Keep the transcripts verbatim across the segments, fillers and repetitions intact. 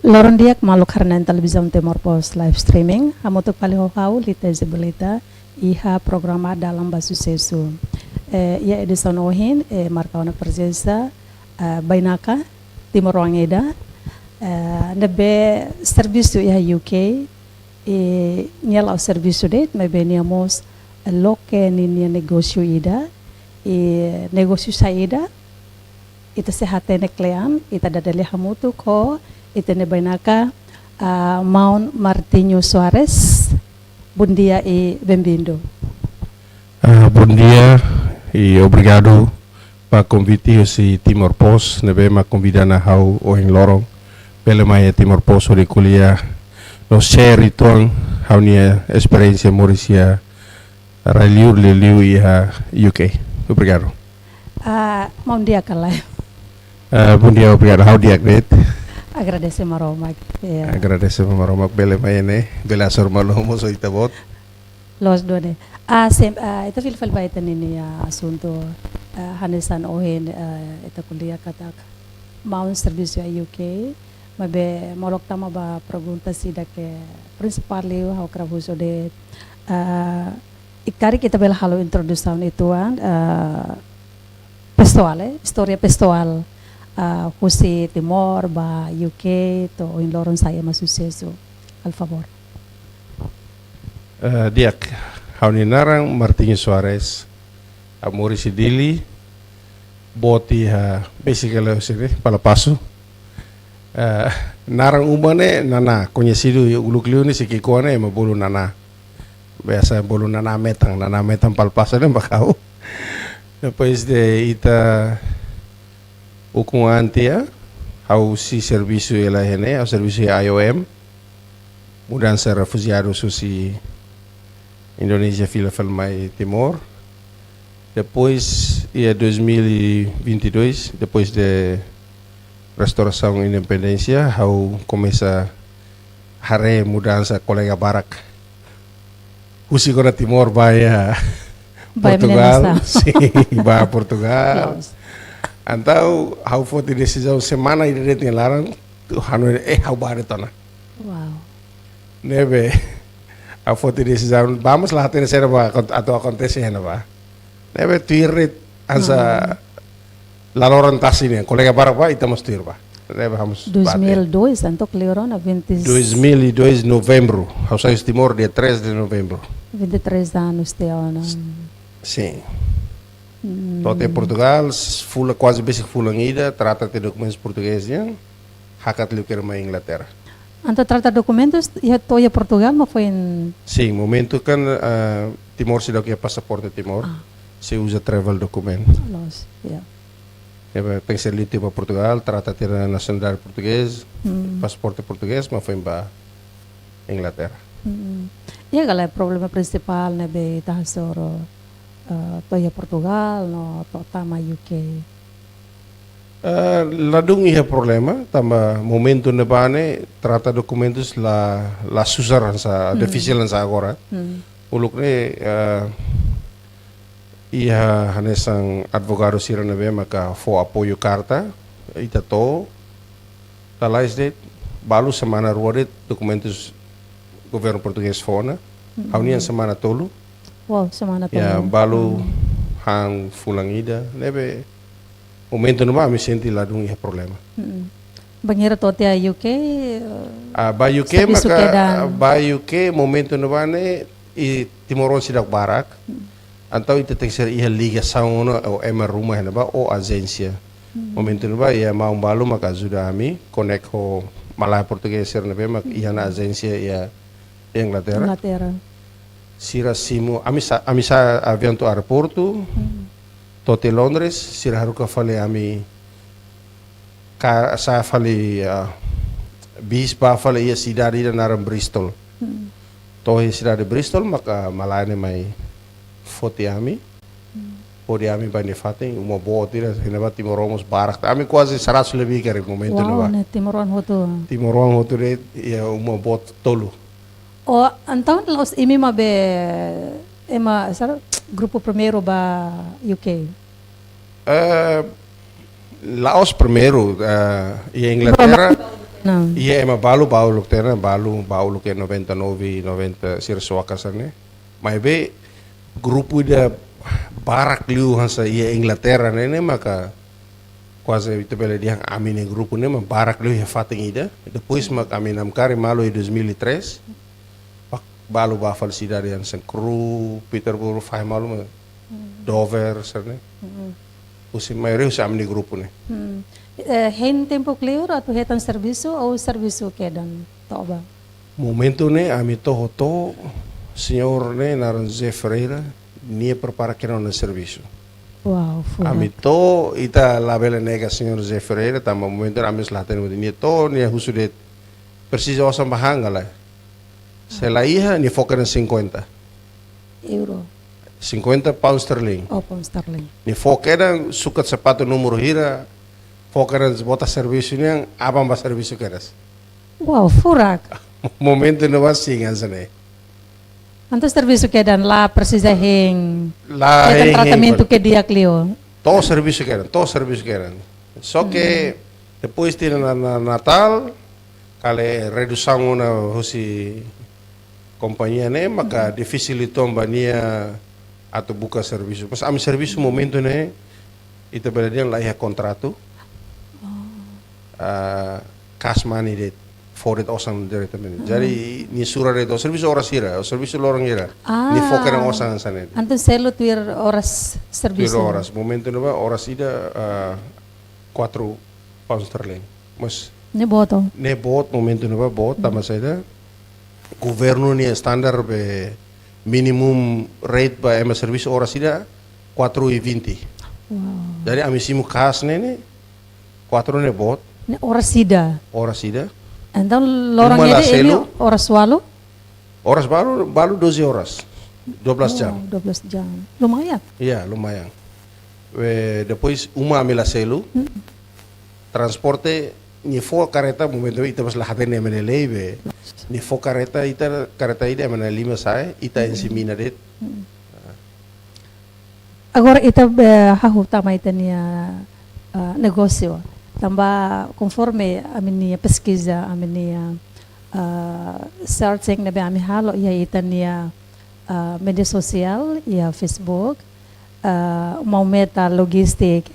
Loron di'ak maluk haree-na'in Televizaun Timor Post live streaming. Hamutuk fali ho ha'u, Lita Zebolita, iha programa Dalan ba Susesu. Eh, iha edisaun ohin, eh, marka ona prezensa, eh, bainaka, timoroan ida, eh, ne'ebé servisu iha U K, eh, nia la'ós servisu de'it, maibé nia mós, eh, loke ninia negósiu ida, eh, negósiu saida, ita sei hatene kle'an, ita dada lee hamutuk ho ita-nia bainaka, ah, Maun Martinho Soares. Bondia i bem-vindo. Ah, bondia i obrigadu ba konvite husi Timor Post, ne'ebé mak konvida ona ha'u ohin loron. Bele mai iha Timor Post hodi ko'alia no share uitoan ha'u-nia esperiénsia moris iha rai-liur, liuliu iha U K. Obrigadu. Ah, maun di'ak ka lae? Ah, bondia, obrigadu. Ha'u di'ak de'it. Agradese Maromak. Ya. Agradese Maromak bele mai ne'e, bele hasoru malu ho ita-boot. Loos duni. Ah, sim, ah, ita fila fali ba ita-nia, ah, asuntu, ah, hanesan ohin, ah, ita ko'alia katak maun servisu iha U K, maibé molok tama ba pergunta sira ke prinsipál liu ha'u hakarak husu de'it, ah, i karik ita bele halo introdusaun uitoan, ah, pesoál, eh, istória pesoál, ah, husi Timor ba U K to'o ohin loron sai ema susesu. Al favor. Eh, di'ak, ha'u-nia naran Martinho Soares, ha'u moris iha Dili, boot iha, basically, husi ne'e, Palapasu. Eh, naran uma ne'e Naná, koñesidu uluk liu ne'e, se ki'ikoan ne'e ema bolu Naná. Biasa bolu Naná Metan, Naná Metan Palapasu ne'e mak ha'u. Depois de ita ukun an tiha, ha'u sei servisu hela iha ne'e, ha'u servisu iha I O M, mudansa refujiadu husi Indonézia fila fali mai Timor. Depois, iha dois mil e vinte e dois, depois de restaurasaun independénsia, ha'u komesa haree mudansa kolega barak. Husi kona Timor ba iha Ba Portugal, Minas. Sim, ba Portugal. Loos. Entaun, ha'u foti desizaun semana ida de'it nia laran, ha'u hanoin, eh, ha'u bá de'it ona. Wow. Ne'ebé, ha'u foti desizaun, vamos lá, hatene saida ba, akon-, atu akontese iha ne'ebá. Ne'ebé tuir de'it hanesan laloran tasi ne'e, kolega barak bá, ita mós tuir bá. Ne'ebé ha'u mós bá tiha. Dois mil e dois, entaun kleur ona, vinte. Dois mil e dois, novembru. Ha'u sai husi Timor dia três de novembro. Vinte e três anos tiha ona. Sim. Hmm. To'o iha Portugal, s-, fulan, kuaze besik fulan ida, trata tiha dokumentus portugés nian, hakat liu kere mai Inglaterra. Entaun trata dokumentus, iha to'o iha Portugal, mak foin? Sim, momentu kan, ah, Timor seidauk iha pasaporte Timor, Ah. sei uza travel document. Loos, ya. Ya, ba, tenke ser liu tiha ba Portugal, trata tiha nasionalidade portugés, Hmm. pasaporte portugés, mak foin ba Inglaterra. Hmm. Iha ka lae problema prinsipál ne'ebé ita hasoru, eh, to'o iha Portugal, no to'o tama U K? Eh, ladún iha problema, tanba momentu ne'ebá ne'e trata dokumentus la, la susar hanesan, Hmm. difisil hanesan agora. Hmm. Uluk ne'e, eh, iha hanesan advogadu sira ne'ebé maka fó apoiu karta, ita to'o, lalais de'it, balu semana rua de'it dokumentus governu portugés fó ona, Hmm. ha'u-nian semana tolu. Wow, semana Ya, tolu. balu Hmm. han fulan ida, ne'ebé momentu ne'ebá ami sente ladún iha problema. Mm-mm. Bainhira to'o tiha U K, eh, Ah, ba U K servisu maka, kedan. Ba U K momentu ne'ebá ne'e, i timoroan seidauk barak. Mm. Entaun ita tenke ser iha ligasaun ona, ou ema ruma iha ne'ebá, ou ajénsia. Mm. Momentu ne'ebá, iha maun balu maka ajuda ami, connect ho malae portugés sira ne'ebé mak iha ona Mm. ajénsia iha Inglaterra. Inglaterra. Sira simu, ami sa'e, ami sa'e aviaun to'o aeroportu, Hmm. to'o tiha Londres, sira haruka fali ami ka-, sa'e fali, ah, bis bá fali iha sidade ida naran Bristol. Hmm. To'o iha sidade Bristol, maka malae ne'e mai foti ami. Hmm. Hodi ami bá nia fatin, uma boot ida, iha ne'ebá timoroan mós barak. Ami kuaze seratus lebih karik momentu ne'ebá. Wow, ne'e timoroan hotu. Timoroan hotu de'it, iha uma boot tolu. Oh, entaun la'ós imi mak be ema, saida, grupu primeiru ba U K? Eh, la'ós primeiru, eh, iha Inglaterra. Belum. Não. Iha ema balu, balu uluk tiha ona, balu, balu uluk iha noventa e nove, noventa, sira suaka hanesan ne'e. Maibé grupu ida barak liu hanesan iha Inglaterra ne'e, ne'e maka kuaze ita bele dehan ami-nia grupu ne'e mak barak liu iha fatin ida. Depois mak ami namkari malu iha dois mil e três. Ba-, balu ba fali sidade hanesan Crewe, Peterborough, fahe malu mak Dover, hanesan ne'e. Husi maioria husi ami-nia grupu ne'e. Hmm. Eh, hein tempu kleur atu hetan servisu ou servisu kedan toba? Momentu ne'e ami to'o hotu, señór ne'e naran José Ferreira, nia prepara kedan ona servisu. Wow, furak. Ami to'o, ita labele nega señór José Ferreira, tanba momentu ne'e ami la hatene, nia to'o, nia husu de'it presiza osan ba han ka lae. Se la iha, nia fó kedan cinquenta. Euro. Cinquenta pound sterling. Oh, pound sterling. Nia fó kedan, sukat sapatu númeru hira, fó kedan bota servisu nian, aban ba servisu kedas. Wow, furak. Momentu ne'ebá sin hanesan ne'e. Entaun servisu kedan, la presiza hein. La Kedan hein, hein, tratamentu ba- ke di'ak liu. To'o servisu kedan, to'o servisu kedan. Só ke depois tiha ona, ona Natál, kale redusaun ona husi kompañia ne'e, maka difisil uitoan ba nia atu buka servisu. Mas ami servisu momentu ne'e, ita bele dehan la iha kontratu. Ah, cash money de'it, fó de'it osan diretamente. Jadi, nia sura de'it, ó servisu oras hira, ó servisu loron hira. Nia fó kedan osan hanesan ne'e. Entaun selu tuir oras servisu. Tuir oras, momentu ne'ebá, oras ida, ah, quatro pounds sterling. Mas Ne'e boot. Ne'e boot, momentu ne'ebá boot, tanba saida? Governu nia standar be minimum rate ba ema servisu oras ida quatro e vinte. Wow. Jadi ami simu cash ne'e, ne'e quatro ne'e boot, Ne'e oras ida. Oras ida. Entaun loron Uma la ida imi selu. Oras ualu? Oras balu, balu doze horas. Dua belas jam. Oh, dua belas jam. Lumayan. Ya, lumayan. We, depois uma ami la selu. Transporte, nia fó kareta, momentu ita mós la hatene ema nia lei be. Nia fó kareta, ita kareta ida ema nia lima sa'e, ita ensemina de'it. Agora ita, eh, hahú tama ita-nia, ah, negósiu. Tanba konforme ami-nia peskiza, ami-nia, ah, searching ne'ebé ami halo iha ita-nia, ah, média sosiál, iha Facebook, ah, Maumeta Logistik.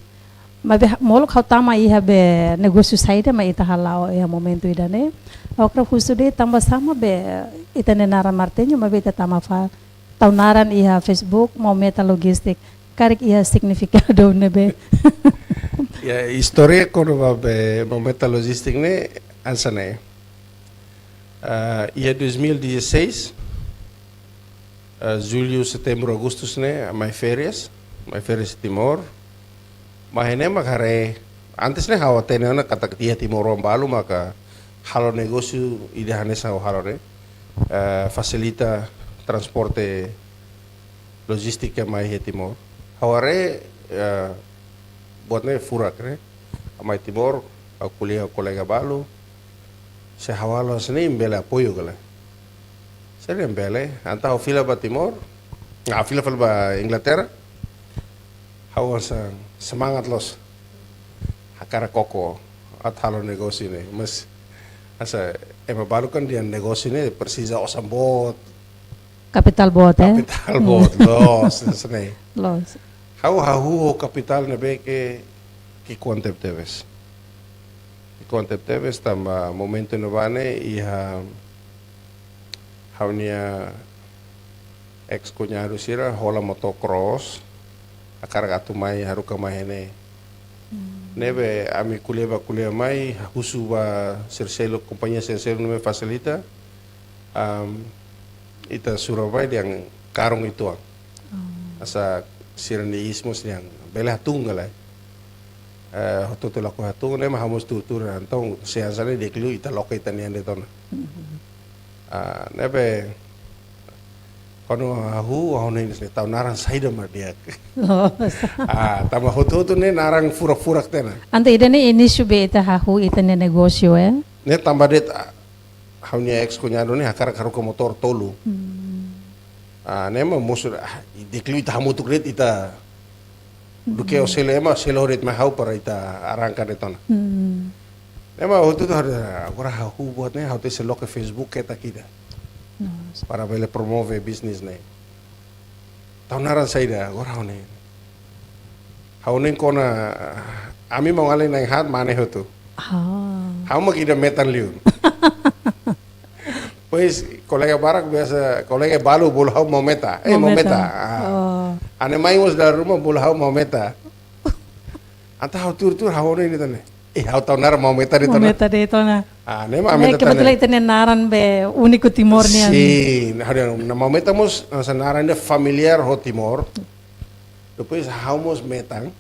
Maibé molok ha'u tama iha be negósiu saida mak ita hala'o iha momentu ida-ne'e. Ha'u hakarak husu de'it tanba sá mak be ita-nia naran Marteño maibé ita tama fali tau naran iha Facebook, Maumeta Logistik. Karik iha signifikadu ne'ebé? Ya, istória kona-ba be Maumeta Logistik ne'e hanesan ne'e. Ah, iha dois mil e dezasseis, ah, jullu, setembru, agostu ne'e, mai férias, mai férias Timor. Mai ne'e mak haree, antes ne'e ha'u hatene ona katak iha timoroan balu maka halo negósiu ida hanesan ha'u halo ne'e. Eh, fasilita transporte lojístika mai iha Timor. Ha'u haree, eh, buat ne'e furak ne'e. Mai Timor, ha'u ko'alia ho kolega balu. Se ha'u halo hanesan ne'e imi bele apoiu ka lae? Sira dehan bele, entaun ha'u fila ba Timor, ah, fila fali ba Inglaterra. Ha'u hanesan semangat loos. Hakarak koko atu halo negósiu ne'e. Mas hanesan ema balu kan dehan negósiu ne'e presiza osan boot. Kapitál boot, eh? Kapitál boot, loos, hanesan ne'e. Loos. Ha'u hahú ho kapitál ne'ebé ke ki'ikoan tebetebes. Ki'ikoan tebetebes tanba momentu ne'ebá ne'e iha ha'u-nia ex kuñadu sira hola motocross, hakarak atu mai haruka mai iha ne'e. Ne'ebé ami ko'alia bá ko'alia mai, husu ba sira seluk, kompañia sira seluk ne'ebé fasilita, am, ita sura mai dehan karun uitoan. Hanesan sira-nia iis mós dehan bele hatún ka lae. Eh, hotu-hotu lakohi hatún, ne'e mak ha'u mós tuur-tuur, entaun se hanesan ne'e di'ak liu ita loke ita-nian de'it ona. Ah, ne'ebé, kuandu ha'u, ha'u ne'e tau naran saida mak di'ak. Ah, tanba hotu-hotu ne'e naran furak-furak tiha ona. Entaun ida-ne'e inísiu be ita hahú ita-nia negósiu, eh? Ne'e tanba de'it, ah, ha'u-nia ex kuñadu ne'e hakarak haruka motór tolu. Ah, ne'e mak mosu, ah, di'ak liu ita hamutuk de'it ita. Duké ó selu ema, selu de'it mai ha'u para ita arranka de'it ona. Ne'e mak hotu-hotu, agora ha'u buat ne'e, ha'u tenke loke Facebook ketak ida. Para bele promove bisnis ne'e. Tau naran saida, agora ha'u ne'e. Ha'u ne'e kona, ami maun-alin na'in-haat mane hotu. Ah. Ha'u mak ida metan liu. Pois, kolega barak biasa, kolega balu bolu ha'u maun Meta. Eh, maun Meta. Maun Meta. Ah. Oh. Ha'u-nia mai mós dala ruma bolu ha'u maun Meta. Entaun ha'u tuur-tuur, ha'u ne'e ida tan ne'e. Eh, ha'u tau naran maun Meta de'it ona. Maun Meta de'it ona. Ah, ne'e mak maun Meta tan ne'e. Kebetulan ita-nia naran be úniku Timor nian. Sin, ha'u dehan, nah, maun Meta mós, hanesan naran ne'e familiár ho Timor. Depois ha'u mós metan.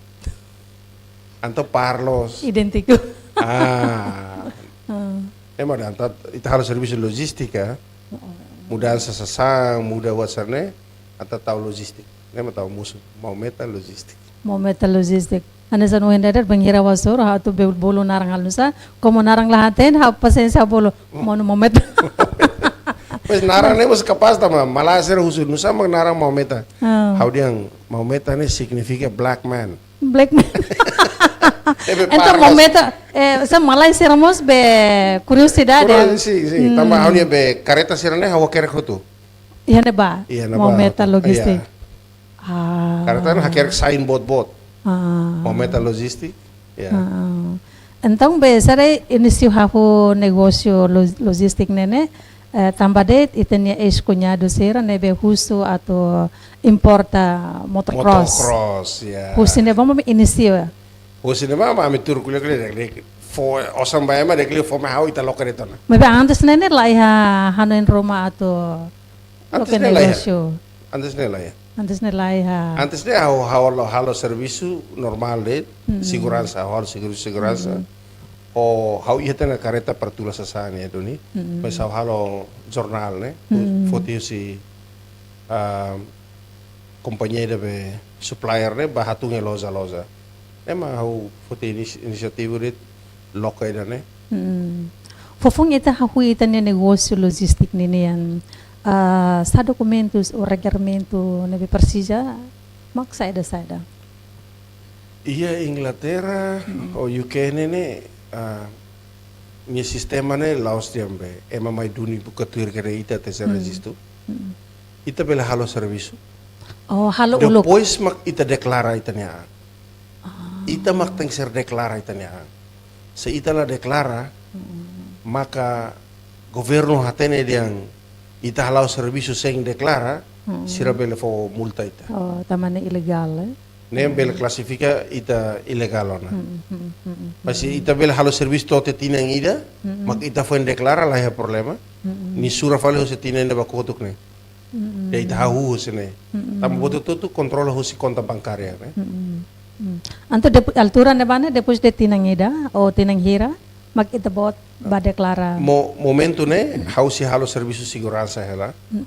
Entaun para loos. Idéntiku. Ah. Ah. Ne'e mak entaun ita halo servisu lojístika. Oh. Mudansa sasán, muda buat sira-ne'e, entaun tau lojístika. Ne'e mak tau mosu, maun Meta lojístika. Maun Meta lojístika. Hanesan ohin dadeer bainhira ha'u hasoru, ha'u atu be-, bolu naran halo nusá, komu naran la hatene, ha'u pasiénsia bolu, maun, maun Meta. Pois naran ne'e mós kapás tanba, malae sira husu nusá mak naran maun Meta. Ah. Ha'u dehan, maun Meta ne'e signifika black man. Black man. Ne'ebé para loos. Entaun maun Meta, eh, hanesan malae sira mós be kuriosidade. Kuriosidade, sin, sin. Hmm. Tanba ha'u-nia be kareta sira-ne'e ha'u hakerek hotu. Iha ne'ebá? Iha ne'ebá. Maun Meta lojístika. Iya. Ah. Kareta ne'e hakerek sain boot-boot. Ah. Maun Meta lojístika. Ya. Ah. Entaun be saida inísiu hahú negósiu lo-, lojístika ne'e ne'e, eh, tanba de'it ita-nia eis-kuñadu sira ne'ebé husu atu importa motocross. Motocross, ya. Husi ne'ebá mak inísiu, ya. Husi ne'ebá mak ami tuur ko'alia, ko'alia, dehan fó, osan ba ema, dehan fó mai ha'u, ita loke de'it ona. Maibé antes ne'e ne'e la iha hanoin ruma atu loke negósiu. Antes ne'e la iha. Antes ne'e la iha. Antes ne'e la iha. Antes ne'e ha'u, ha'u halo, halo servisu normál de'it, mm, seguransa, ha'u halo servisu seguransa. Mm. Ou ha'u iha tiha ona kareta para tula sasán ne'e duni. Mm. Depois ha'u halo jornál ne'e, mm, foti husi, ah, kompañia ida be supplier ne'e ba hatún iha loja-loja. Ne'e mak ha'u foti inis-, inisiativa de'it loke ida ne'e. Mm. Foufoun ita hahú ita-nia negósiu lojístika ninian, ah, sá dokumentus ou regerementu ne'ebé presiza, mak saida-saida? Iha Inglaterra, mm, ou U K ne'e ne'e, ah, nia sistema ne'e la'ós dehan be ema mai duni buka tuir kedas ita tenke, mm, rejistu. Mm. Ita bele halo servisu. Oh, halo uluk. Depois mak ita deklara ita-nia an. Ah. Ita mak tenke deklara ita-nia an. Se ita la deklara, mm, maka governu hatene dehan ita hala'o servisu sein deklara, mm, sira bele fó multa ita. Oh, tanba ne'e ilegál, eh? Ne'e bele klasifika ita ilegál ona. Mm, mm, mm, mm. Mas se ita bele halo servisu to'o tinan ida, mm, maka ita foin deklara la iha problema. Mm, mm. Nia sura fali husi tinan ida ba kotuk ne'e. Mm. Dehan ita hahú husi ne'e. Mm. Tanba buat hotu-hotu kontrola husi konta bankária ne'e. Mm. Mm. Entaun depo-, altura ne'ebá ne'e depois de tinan ida ou tinan hira, mak ita-boot bá deklara. Mo-, momentu ne'e, ha'u sei halo servisu seguransa hela. Mm.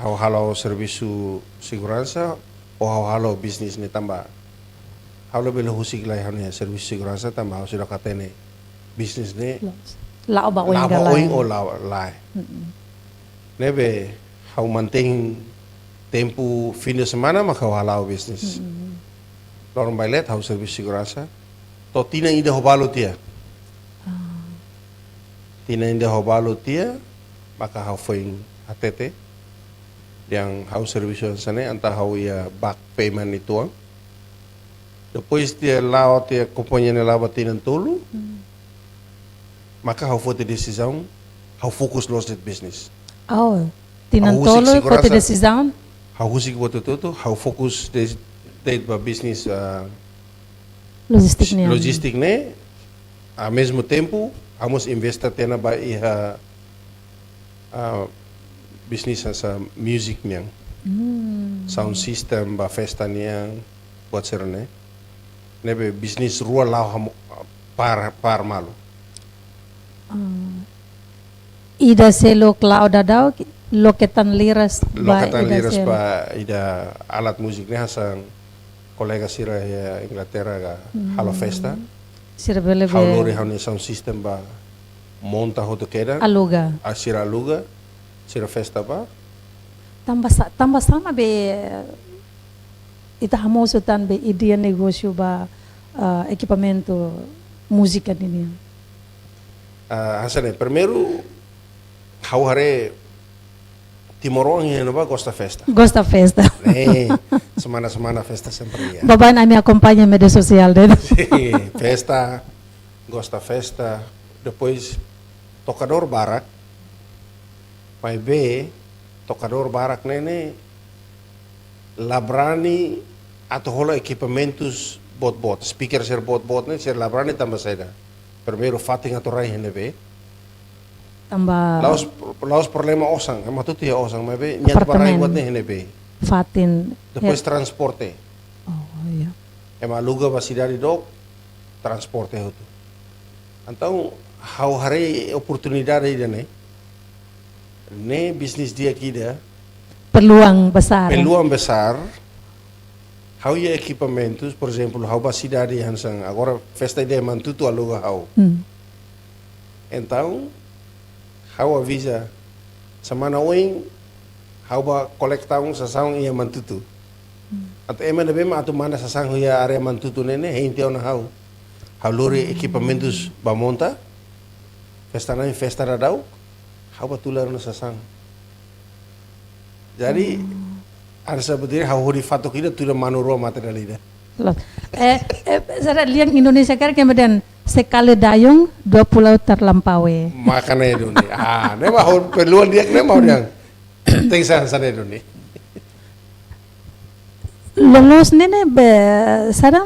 Ha'u halo servisu seguransa, ou ha'u halo bisnis ne'e tanba ha'u labele husik lai ha'u-nia servisu seguransa tanba ha'u seidauk hatene bisnis ne'e. La'o ba oin ka lae. La'o ba oin ou la'o lae. Mm-mm. Ne'ebé ha'u mantein tempu fim de semana mak ha'u hala'o bisnis. Mm-mm. Loron Bailet ha'u servisu seguransa. To'o tinan ida ho balu tiha. Ah. Tinan ida ho balu tiha, maka ha'u foin hatete. Dehan ha'u servisu hanesan ne'e, entaun ha'u iha back payment uitoan. Depois tiha la'o tiha kompañia ne'e la'o ba tinan tolu. Hmm. Maka ha'u foti desizaun, ha'u fokus loos de'it bisnis. Oh, tinan tolu foti desizaun? Ha'u husik buat hotu-hotu, ha'u fokus de'it, de'it ba bisnis, ah, lojístika nian. Lojístika ne'e, ao mesmo tempo, ha'u mós investe tiha ona ba iha, ah, bisnis hanesan music nian. Hmm. Sound system ba festa nian, buat sira-ne'e. Ne'ebé bisnis rua la'o hamoos, par, par malu. Ah. Ida seluk la'o daudaun, loke tan liras ba ida seluk. Loke tan liras ba ida alat musik ne'e hanesan kolega sira iha Inglaterra ka halo festa. Hmm. Sira bele be. Ha'u lori ha'u-nia sound system ba monta hotu kedan. Aluga. Ah, sira aluga, sira festa ba. Tanba sa-, tanba sá mak be ita hamosu tan be ideia negósiu ba, ah, ekipamentu múzika ninian? Ah, hanesan ne'e, primeiru, ha'u haree timoroan iha ne'ebá gosta festa. Gosta festa. Ne'e, semana-semana festa sempre iha. Baibain ami akompaña media sosiál de'it. Sin, festa, gosta festa. Depois, tokadór barak. Maibé, tokadór barak ne'e ne'e la brani atu hola ekipamentus boot-boot. Speaker sira boot-boot ne'e, sira la brani tanba saida? Primeiru, fatin atu rai iha ne'ebé. Tanba La'ós, la'ós problema osan, ema hotu iha osan, maibé nia atu bá rai buat ne'e iha ne'ebé. Fatin. Depois transporte. Oh, iya. Ema aluga bá sidade dook, transporte hotu. Entaun, ha'u haree oportunidade ida-ne'e. Ne'e bisnis di'ak ida. Peluang besar. Peluang besar. Ha'u iha ekipamentus, por ezemplu, ha'u bá sidade hanesan, agora festa ida Manatuto aluga ha'u. Hmm. Entaun, ha'u aviza, semana oin, ha'u bá kolekta un sasán iha Manatuto. Atu ema ne'ebé mak atu manda sasán iha área Manatuto ne'e ne'e, hein tiha ona ha'u. Ha'u lori ekipamentus bá monta, festa na'in festa daudaun, ha'u bá tula ona sasán. Jadi, hanesan buat ida ha'u hodi fatuk ida, tuda manu rua mate dala ida. Loos. Eh, eh, sira lian Indonesia karik, kemudian sekali dayung, dua pulau terlampaui. Maka ne'e duni. Ah, ne'e mak ha'u peluang di'ak ne'e mak ha'u dehan. Tenke hanesan ne'e duni. Loloos ne'e ne'e be saida,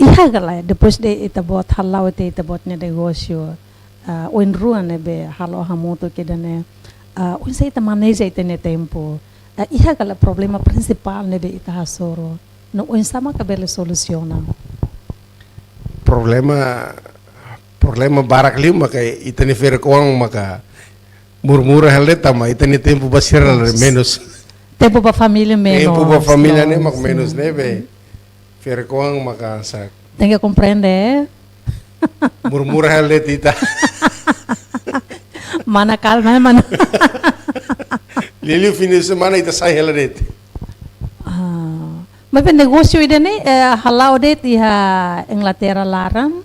iha ka lae, depois de ita-boot hala'o tiha ita-boot nia negósiu, ah, oin rua ne'ebé halo hamutuk ida-ne'e, ah, oinsá ita maneja ita-nia tempu? Ah, iha ka lae problema prinsipál ne'ebé ita hasoru? No oinsá maka bele solusiona? Problema, problema barak liu maka ita-nia ferik-oan maka murmura hela de'it tanba ita-nia tempu ba sira menus. Tempu ba família menus. Tempu ba família ne'e Loos. mak menus ne'ebé. Ferik-oan maka hanesan. Tenke komprende. Murmura hela de'it ita. Mana kalma, mana. Liuliu fim de semana ita sai hela de'it. Ah, maibé negósiu ida-ne'e, eh, hala'o de'it iha Inglaterra laran,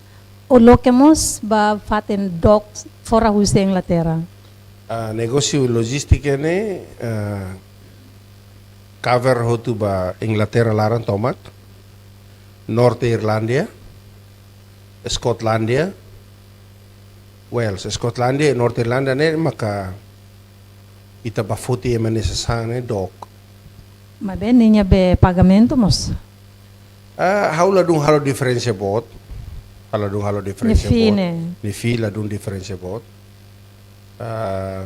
ou loke mós ba fatin dook fora husi Inglaterra? Ah, negósiu lojístika ne'e, ah, cover hotu ba Inglaterra laran tomak, Norte Irlandia, Skotlandia, Wales, Skotlandia, Norte Irlandia ne'e maka ita bá foti ema nia sasán ne'e dook. Maibé ninia be pagamentu mós? Ah, ha'u ladún halo diferensa boot. Ha'u ladún halo diferensa Nia fee boot. Ne'e? Nia fee ladún diferensa boot. Ah,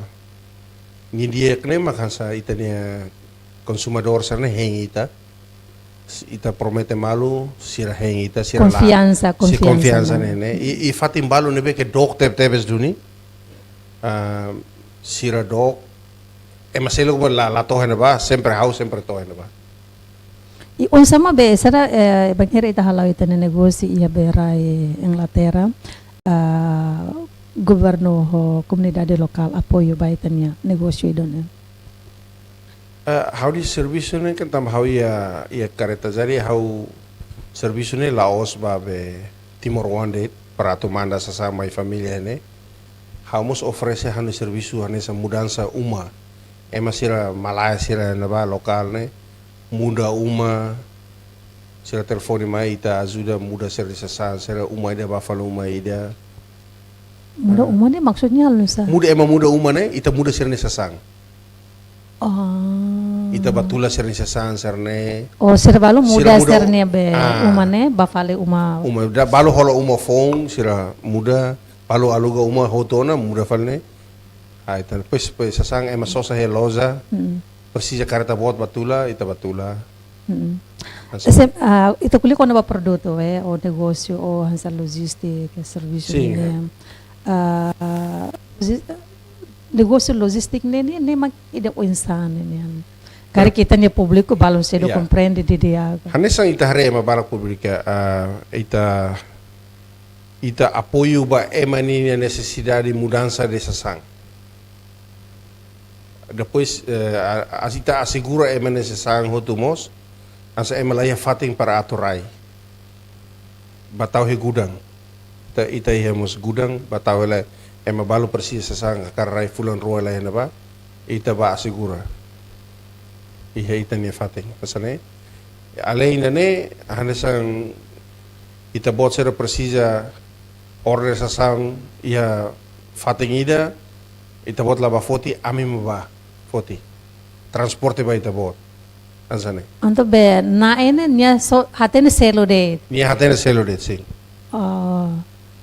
nia di'ak ne'e mak hanesan ita-nia konsumadór sira ne'e hein ita. Ita promete malu, sira hein ita, sira la. Konfiansa, Sira konfiansa, konfiansa ne'e. Ne'e ne'e. I, i fatin balu ne'ebé ke dook tebe-tebes duni. Ah, sira dook, ema seluk mós la, la to'o iha ne'ebá, sempre ha'u sempre to'o iha ne'ebá. I oinsá mak be, sira, eh, bainhira ita hala'o ita-nia negósiu iha be rai Inglaterra, ah, governu ho komunidade lokál apoiu ba ita-nia negósiu ida-ne'e? Ah, ha'u-nia servisu ne'e kan tanba ha'u iha, iha karreta, jadi ha'u servisu ne'e la'ós ba be timoroan de'it para atu manda sasán mai família ne'e. Ha'u mós oferese ha'u-nia servisu hanesan mudansa uma. Ema sira malae sira ne'ebá lokál ne'e muda uma, sira telefone mai ita ajuda muda sira-nia sasán, sira uma ida bá fali uma ida. Muda uma ne'e maksudnya halo nu'usá? Muda, ema muda uma ne'e, ita muda sira-nia sasán. Oh. Ita bá tula sira-nia sasán sira-ne'e. Oh, sira balu Sira muda muda sira-nia be ah. Uma ne'e, bá fali uma. Uma, da, balu hola uma foun, sira muda, balu aluga uma hotu ona, muda fali ne'e. Ah, entaun, depois, depois sasán ema sosa iha loja, Hmm. presiza karreta boot bá tula, ita bá tula. Hmm. Hanesan. Ese, ah, ita ko'alia kona-ba produtu, eh, ou negósiu, ou hanesan lojístika, servisu Sin, ne'e. eh. Ah, loji-, negósiu lojístika ne'e, ne'e, ne'e mak ida oinsá ne'e, ne'e. Karik ita-nia públiku balun sedu Ya. komprende didi'ak. Hanesan ita haree ema barak publika, ah, ita, ita apoiu ba ema ninia nesesidade mudansa de sasán. Depois, eh, a, a, ita asegura ema nia sasán hotu mós, hanesan ema la iha fatin para atu rai. Bá tau iha gudang. ita, ita iha mós gudang, ba tau hela ema balu presiza sasán hakarak rai fulan rua lai iha ne'ebá, ita bá asegura iha ita-nia fatin, hanesan ne'e. Além ida-ne'e, hanesan ita-boot sira presiza order sasán iha fatin ida, ita-boot la bá foti, ami mak bá foti. Transporte ba ita-boot. Hanesan ne'e. Entaun be, naran ne'e nia só hatene selu de'it. Nia hatene selu de'it, sin. Oh.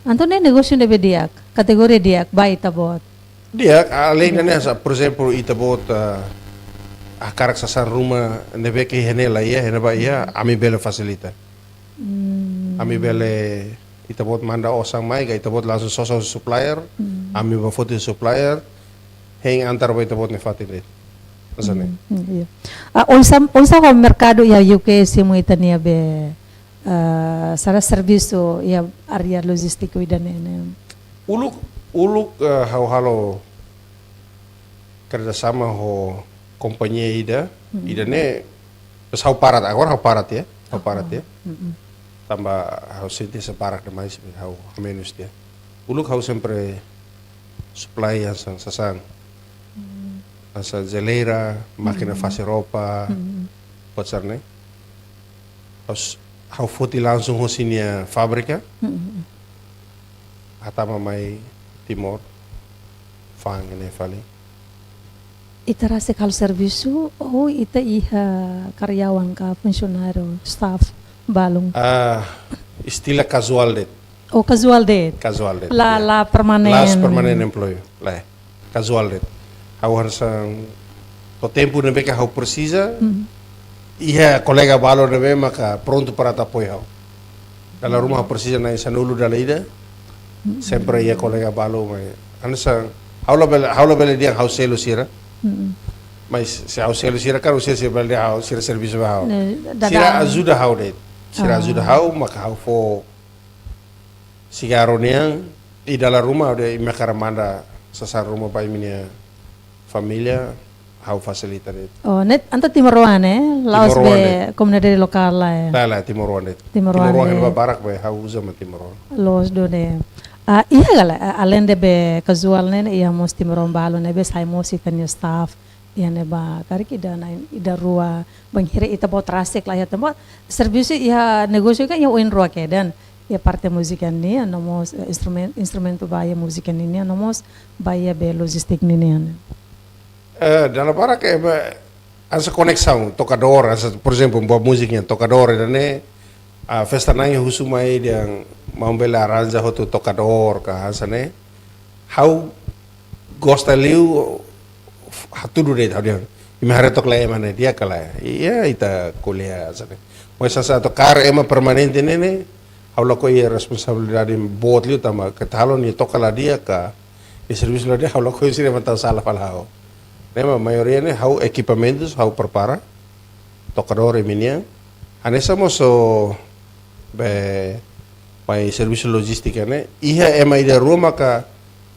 Entaun ne'e negósiu ne'ebé di'ak, kategoria di'ak ba ita-boot. Di'ak, além ida-ne'e, hanesan, por ezemplu, ita-boot, ah, hakarak sasán ruma ne'ebé ke iha ne'e la iha, iha ne'ebá iha, ami bele fasilita. Hmm. Ami bele, ita-boot manda osan mai, ka ita-boot langsung sosa supplier, hmm, ami bá foti supplier, hein antar ba ita-boot nia fatin de'it. Hanesan ne'e. Hmm, hmm, iya. Ah, oinsá, oinsá ho merkadu iha U K simu ita-nia be, ah, sira servisu iha área lojístiku ida-ne'e ne'e? Uluk, uluk, eh, ha'u halo kerjasama ho kompañia ida, hmm, ida-ne'e, pas ha'u parat, agora ha'u parat ya, ha'u parat ya. Hmm, hmm. Tanba ha'u sente se barak demais, ha'u menus ya. Uluk ha'u sempre supply hanesan sasán. Hmm. Hanesan jeleira, mákina, hmm, fase roupa, hmm, buat sira-ne'e. Ha'u s-, ha'u foti langsung hosi nia fábrika. Hmm. Hatama mai Timor, fa'an iha ne'e fali. Ita rasik halo servisu, ou ita iha karyawan ka funsionáriu, staff, balun? Ah, istilah kazuál de'it. Oh, kazuál de'it. Kazuál de'it, la, ya. La permanen. La'ós permanent employee, lae. Kazuál de'it. Ha'u hanesan to'o tempu ne'ebé ke ha'u presiza, mhm, iha kolega balu ne'ebé maka prontu para atu apoiu ha'u. Dala ruma ha'u presiza na'in sanulu dala ida, mhm, sempre iha kolega balu mai. Hanesan, ha'u labele, ha'u labele dehan ha'u selu sira. Mhm. Mas se ha'u selu sira, klaru sira, sira bele dehan ha'u, sira servisu ba ha'u. Ne'e, dada. Sira ajuda ha'u de'it. Sira, ah, ajuda ha'u, maka ha'u fó sigarru nian, i dala ruma ha'u dehan imi hakarak manda sasán ruma ba imi-nia família, ha'u fasilita de'it. Oh, ne'e entaun timoroan, eh? La'ós, timoroan be de'it. Komunidade lokál lae, eh? Lae, lae, timoroan de'it. Timoroan, timoroan de'it. Hela barak be, ha'u uza mak timoroan. Loos duni. Ah, iha ka lae, ah, além de be kazuál ne'e, iha mós timoroan balu ne'ebé sai mós ita-nia staff iha ne'ebá, karik ida na'in, ida rua, bainhira ita-boot rasik la iha, tanba servisu iha negósiu kan iha oin rua kedan, iha parte múzika nian, no mós, eh, instrumen-, instrumentu ba iha múzika ninian, no mós ba iha be lojístika ninian. Eh, dala barak ke be, hanesan koneksaun, tokadór, hanesan, por ezemplu, buat múzika nian, tokadór, ida-ne'e, ah, festa-na'in husu mai dehan maun bele arranja hotu tokadór, ka hanesan ne'e. Ha'u gosta liu, hatudu de'it, ha'u dehan, imi haree took lai ema ne'e di'ak ka lae. Iya, ita ko'alia hanesan ne'e. Mas hanesan atu kaer ema permanente ne'e ne'e, ha'u lakohi iha responsabilidade boot liu tanba karik halo nia toka la di'ak ka, nia servisu la di'ak, ha'u lakohi, sira mak tau sala fali ha'u. Ne'e mak maioria ne'e ha'u ekipamentus, ha'u prepara, tokadór imi-nian. Hanesan mós, so, be, mai servisu lojístika ne'e, iha ema ida rua maka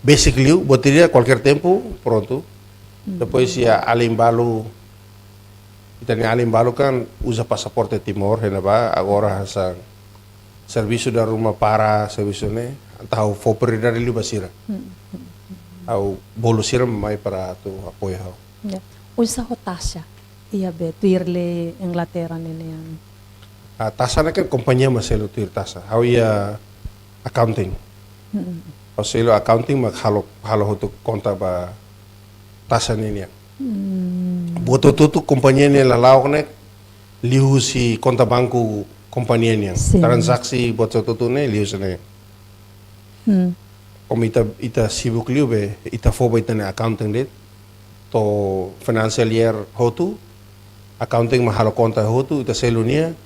besik liu, buat ida kualkér tempu, prontu. Hmm. Depois iha alin balu, ita-nia alin balu kan uza pasaporte Timor, iha ne'ebá, agora hanesan servisu dala ruma para, servisu ne'e, entaun ha'u fó prioridade liu ba sira. Hmm. Ha'u bolu sira mai para atu apoiu ha'u. Ya. Oinsá ho taxa iha be tuir lei Inglaterra ninian? Ah, taxa ne'e kan kompañia mak selu tuir taxa. Ha'u iha accounting. Hmm. Ha'u selu accounting mak halo, halo hotu konta ba taxa ninian. Hmm. Buat hotu-hotu kompañia ne'e lala'ok ne'e liuhusi konta banku kompañia nian. Sin. Transaksi buat hotu-hotu ne'e liuhusi ne'e. Hmm. Komu ita, ita sibuk liu be, ita fó ba ita-nia accounting de'it, to'o financial year hotu, accounting mak halo konta hotu, ita selu nia,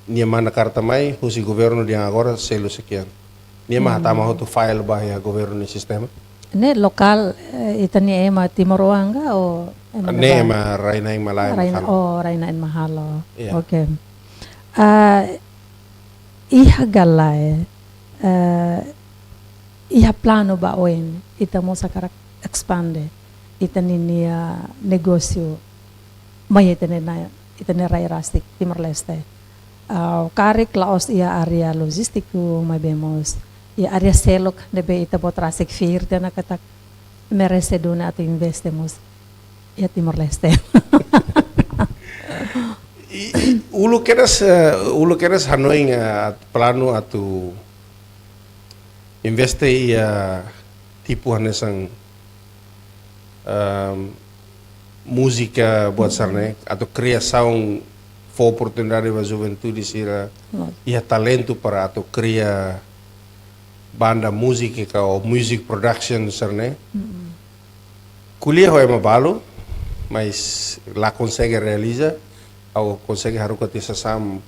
nia manda karta mai, husi governu dehan agora selu sekian. Nia mak, hmm, hatama hotu file ba iha governu nia sistema. Ne'e lokál, eh, ita-nia ema timoroan ka, ou ema ne'ebá? Ne'e ema rai-na'in malae mak halo. Rai-na-, oh, rai-na'in mak halo. Iya. Oke. Ah, iha ka lae, eh, iha planu ba oin, ita mós hakarak expande ita-ninia negósiu mai ita-nia, ita-nia rai rasik Timor-Leste. Ah, karik la'ós iha área lojístiku, maibé mós iha área seluk ne'ebé ita-boot rasik fiar tiha ona katak merese duni atu investe mós iha Timor-Leste. I, i, uluk kedas, eh, uluk kedas hanoin, eh, planu atu investe iha tipu hanesan, ehm, múzika buat sira-ne'e, atu kriasaun, fó oportunidade ba juventude sira, Loos. iha talentu para atu kria banda múzika ka ou music production sira-ne'e. Mm-mm. Ko'alia ho ema balu, mas la konsege realiza, ha'u konsege haruka tiha sasán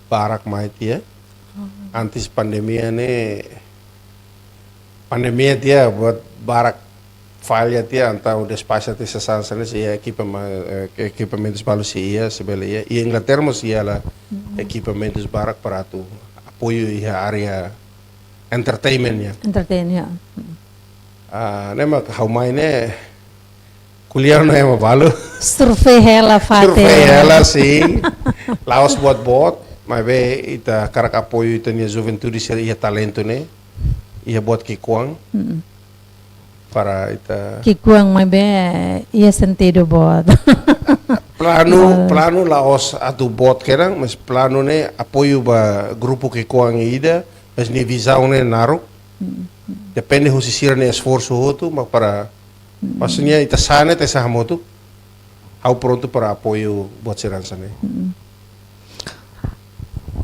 barak mai tiha. Oh. Antes pandemia ne'e, pandemia tiha buat barak falla tiha, entaun despaxa tiha sasán sira-ne'e, sei iha ekipama-, eh, ekipamentus balu sei iha, sei bele iha. I Inglaterra mós sei iha la Mm-mm. ekipamentus barak para atu apoiu iha área entertainment nian. Entertain, ya. Mm. Ah, ne'e mak ha'u mai ne'e ko'alia ho ema balu. Survei hela fatin. Survei hela, sin. La'ós buat boot, maibé ita hakarak apoiu ita-nia juventude sira iha talentu ne'e, iha buat ki'ikoan. Mm-mm. Para ita Ki'ikoan maibé iha sentidu boot. Planu, Boot. planu la'ós atu boot kedan, mas planu ne'e apoiu ba grupu ki'ikoan ida, mas nia vizaun ne'e naruk. Mm. Depende husi sira-nia esforsu hotu, mak para, Mm. maksudnya ita sane te sah motu, ha'u prontu para apoiu buat sira hanesan ne'e. Mm.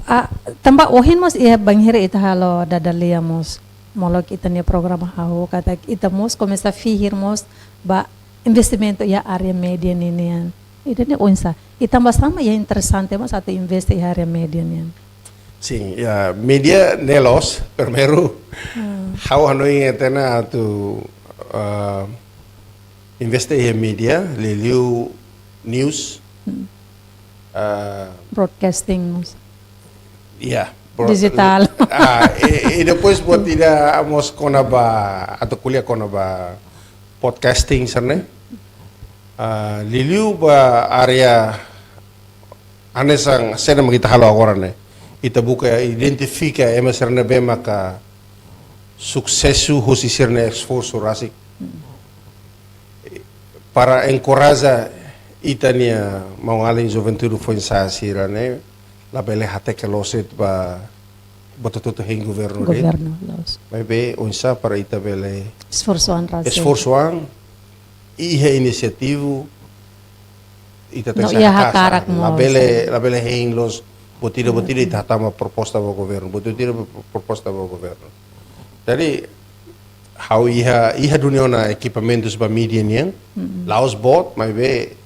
Ah, tanba ohin mós iha bainhira ita halo dada lia mós, molok ita-nia programa hahú, katak ita mós komesa fiar mós ba investimentu iha área média ninian. Ida-ne'e oinsá? I tanba sá mak iha interesante mós atu investe iha área média nian? Sin, ya, média ne'e loos, primeiru, Hmm. ha'u hanoin ita-nia atu, ah, investe iha média, liuliu news. Hmm. Ah, Broadcasting mós. Ya, bro-, Digital. Ah, i, i depois buat ida mós kona-ba, atu ko'alia kona-ba podcasting sira-ne'e. Ah, liuliu ba área hanesan saida mak ita halo agora ne'e. Ita buka identifika ema sira ne'ebé maka susesu husi sira-nia esforsu rasik. Para enkoraja ita-nia maun-alin juventude foin-sa'e sira-ne'e, labele hateke loos de'it ba buat hotu-hotu hein governu de'it. Governu, loos. Maibé oinsá para ita bele Esforsu an rasik. esforsu an, iha inisiativa, ita tenke No, sai iha haka'as, hakarak mós. labele, labele hein loos, buat ida, buat ida, ita hatama proposta ba governu, buat ida, buat ida, proposta ba governu. Jadi, ha'u iha, iha duni ona ekipamentus ba média nian, Mm-mm. la'ós boot, maibé,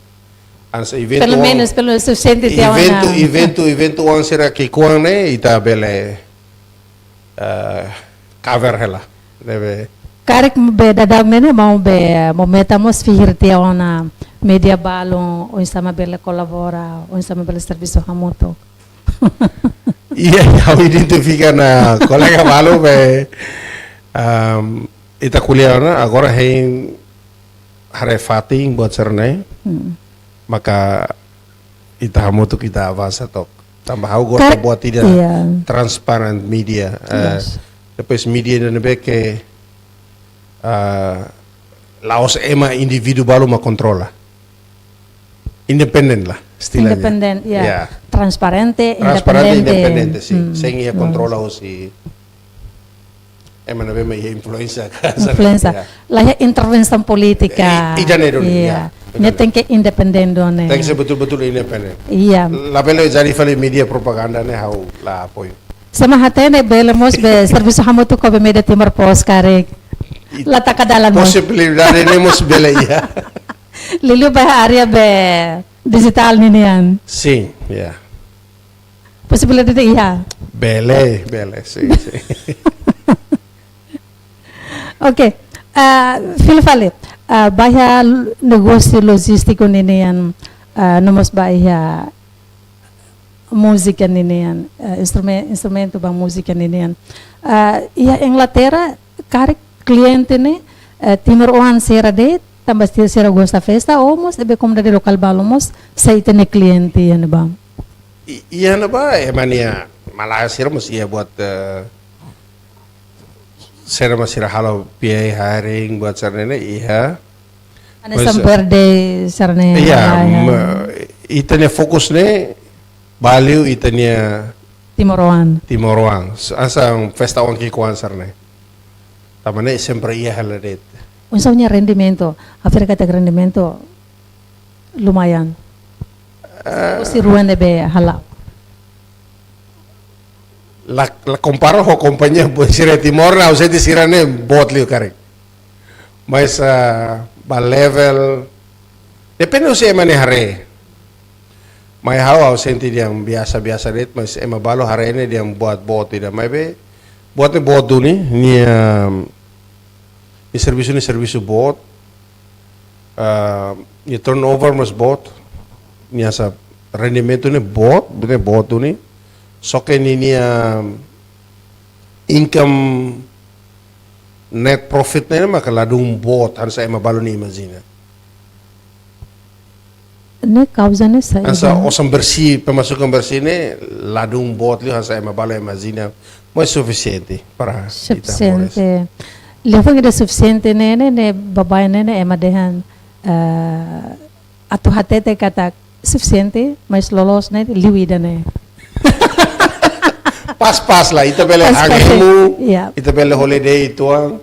hanesan eventu Pelo oan, menus, pelo menus, sufisiente tiha ona. eventu, eventu, eventu oan sira ki'ikoan ne'e, ita bele, eh, cover hela. Ne'ebé. Karik be dadaun ne'e, maun be, maun Meta mós fiar tiha ona média balu, oinsá mak bele kolabora, oinsá mak bele servisu hamutuk. Iya, ha'u identifika ona kolega balu be, ehm, ita ko'alia ona, agora hein haree fatin buat sira-ne'e, Hmm. maka ita hamutuk ita avansa took. Tanba ha'u gosta Kar-, buat ida iya. transparent média. Eh, Yes. depois média ida ne'ebé ke, ah, la'ós ema indivíduu balu mak kontrola. Independen lah, istilahnya. Independen, ya. Ya. Transparente, Transparente, independente. independente, sin. Hmm, Sein iha loos. kontrola husi ema ne'ebé mak iha influénsia ka, Influénsia. ya. La iha intervensaun polítika. I, ida-ne'e duni, Iya. ya. Ne'e Ida-ne'e. tenke independen duni. Tenke ser betul-betul independen. Iya. Labele jadi fali média propaganda ne'e ha'u la apoiu. Sé mak hatene bele mós be servisu hamutuk ho be média Timor Post karik. I La taka dalan mós. posibilidade ne'e mós bele iha. Liuliu ba área be dijitál ninian. Sin, ya. Posibilidade iha. Bele, bele, sin, sin. Oke, ah, fila fali, ah, ba iha l-, negósiu lojístiku ninian, ah, no mós ba iha múzika ninian, ah, instrumen-, instrumentu ba múzika ninian. Ah, iha Inglaterra, karik kliente ne'e, eh, timoroan sira de'it, tanba sira, sira gosta festa, ou mós ne'ebé komunidade lokál balu mós sai ita-nia kliente iha ne'ebá? I, iha ne'ebá, ema nia malae sira mós iha buat, eh, sira mak sira halo P A hiring buat sira-ne'e iha. Hanesan birthday sira-ne'e. Iya, ita-nia fokus ne'e value ita-nia timoroan. Timoroan. Hanesan festa oan ki'ikoan sira-ne'e. Tanba ne'e sempre iha hela de'it. Oinsá nia rendimentu, ha'u fiar katak rendimentu lumayan. Husi rua ne'ebé hala'o. La, la kompara ho kompañia buat sira Timor ne'e, ha'u sente sira-ne'e boot liu karik. Mas, ah, ba level, depende husi ema nia haree. Mas ha'u, ha'u sente dehan biasa-biasa de'it, mas ema balu haree ne'e dehan buat boot ida. Maibé, buat ne'e boot duni, nia, nia servisu ne'e servisu boot, ah, nia turnover mós boot, nia hanesan rendimentu ne'e boot, ne'e boot duni. Só ke ninia income, net profit ne'e maka ladún boot hanesan ema balu nia imajina. Ne'e kauza ne'e saida? Hanesan osan bersih, pemasukan bersih ne'e ladún boot liu hanesan ema balu imajina. Mas sufisiente para ita moris. Sufisiente. Liafuan ida sufisiente ne'e, ne'e, ne'e baibain ne'e, ne'e ema dehan, eh, atu hatete katak sufisiente, mas loloos ne'e liu ida-ne'e. Pas-pas lah, ita bele hemu, ita bele holiday uitoan.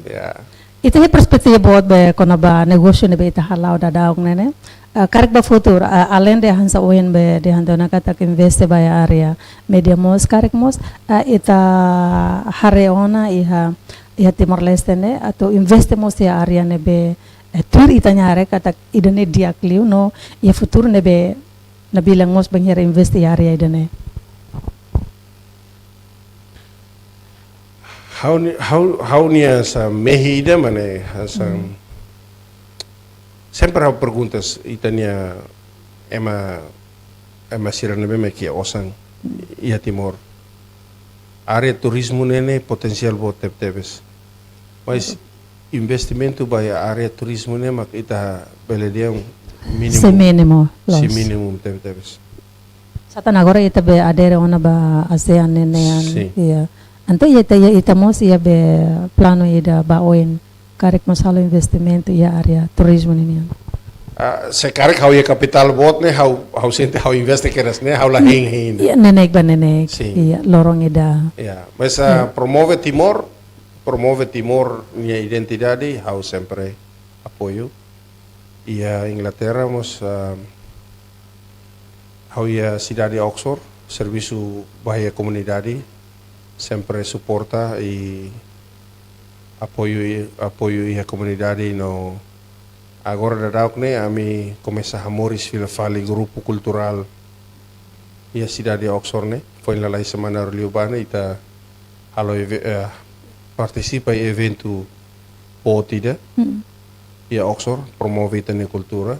Ya. Ita iha perspetiva boot be kona-ba negósiu ne'ebé ita hala'o daudaun ne'e, ne'e. Eh, karik ba futuru, eh, além de hanesan ohin be dehan tiha ona katak investe ba iha área média mós, karik mós, eh, ita haree ona iha, iha Timor-Leste ne'e, atu investe mós iha área ne'ebé, eh, tuir ita-nia haree katak ida-ne'e di'ak liu no iha futuru ne'ebé nabilan mós bainhira investe iha área ida-ne'e. Ha'u-nia, ha'u, ha'u-nia hanesan mehi ida mak ne'e hanesan. Sempre ha'u pergunta ita-nia ema, ema sira ne'ebé mak iha osan iha Timor. Área turizmu ne'e, ne'e potensiál boot tebetebes. Mas investimentu ba iha área turizmu ne'e mak ita bele dehan mínimu. Sei mínimu, loos. Sei mínimu tebetebes. Sá tan agora ita be adere ona ba ASEAN ne'e nian. Sin. Iya. Entaun ita, ita, ita mós iha be planu ida ba oin karik mós halo investimentu iha área turizmu ne'e nian. Ah, se karik ha'u iha kapitál boot ne'e, ha'u, ha'u sente ha'u investe kedas ne'e, ha'u la hein hein. Iya, neineik ba neineik. Sin. Iya, loron ida. Ya, mas, ah, promove Timor, promove Timor nia identidade, ha'u sempre apoiu. Iha Inglaterra mós, ah, ha'u iha sidade Oxford, servisu ba iha komunidade, sempre suporta i apoiu, apoiu iha komunidade no agora daudauk ne'e ami komesa hamoris fila fali grupu kulturál iha sidade Oxford ne'e. Foin lalais semana liubá ne'e ita halo eve-, eh, partisipa iha eventu boot ida iha Oxford, promove ita-nia kultura.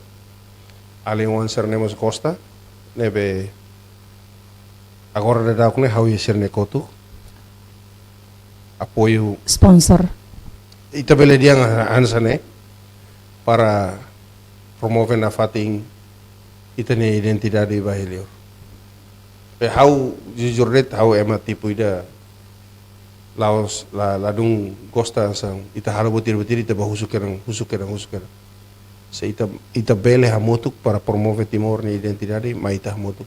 Alin-oan sira-ne'e mós gosta, ne'ebé agora daudauk ne'e ha'u iha sira-nia kotuk. Apoiu. Sponsor. Ita bele dehan hanesan ne'e para promove nafatin ita-nia identidade ba iha liur. Eh, ha'u jujur de'it, ha'u ema tipu ida la'ós, la, ladún gosta hanesan ita halo buat ida, buat ida ita ba husu kedan, husu kedan, husu kedan. Se ita, ita bele hamutuk para promove Timor nia identidade, mai ita hamutuk.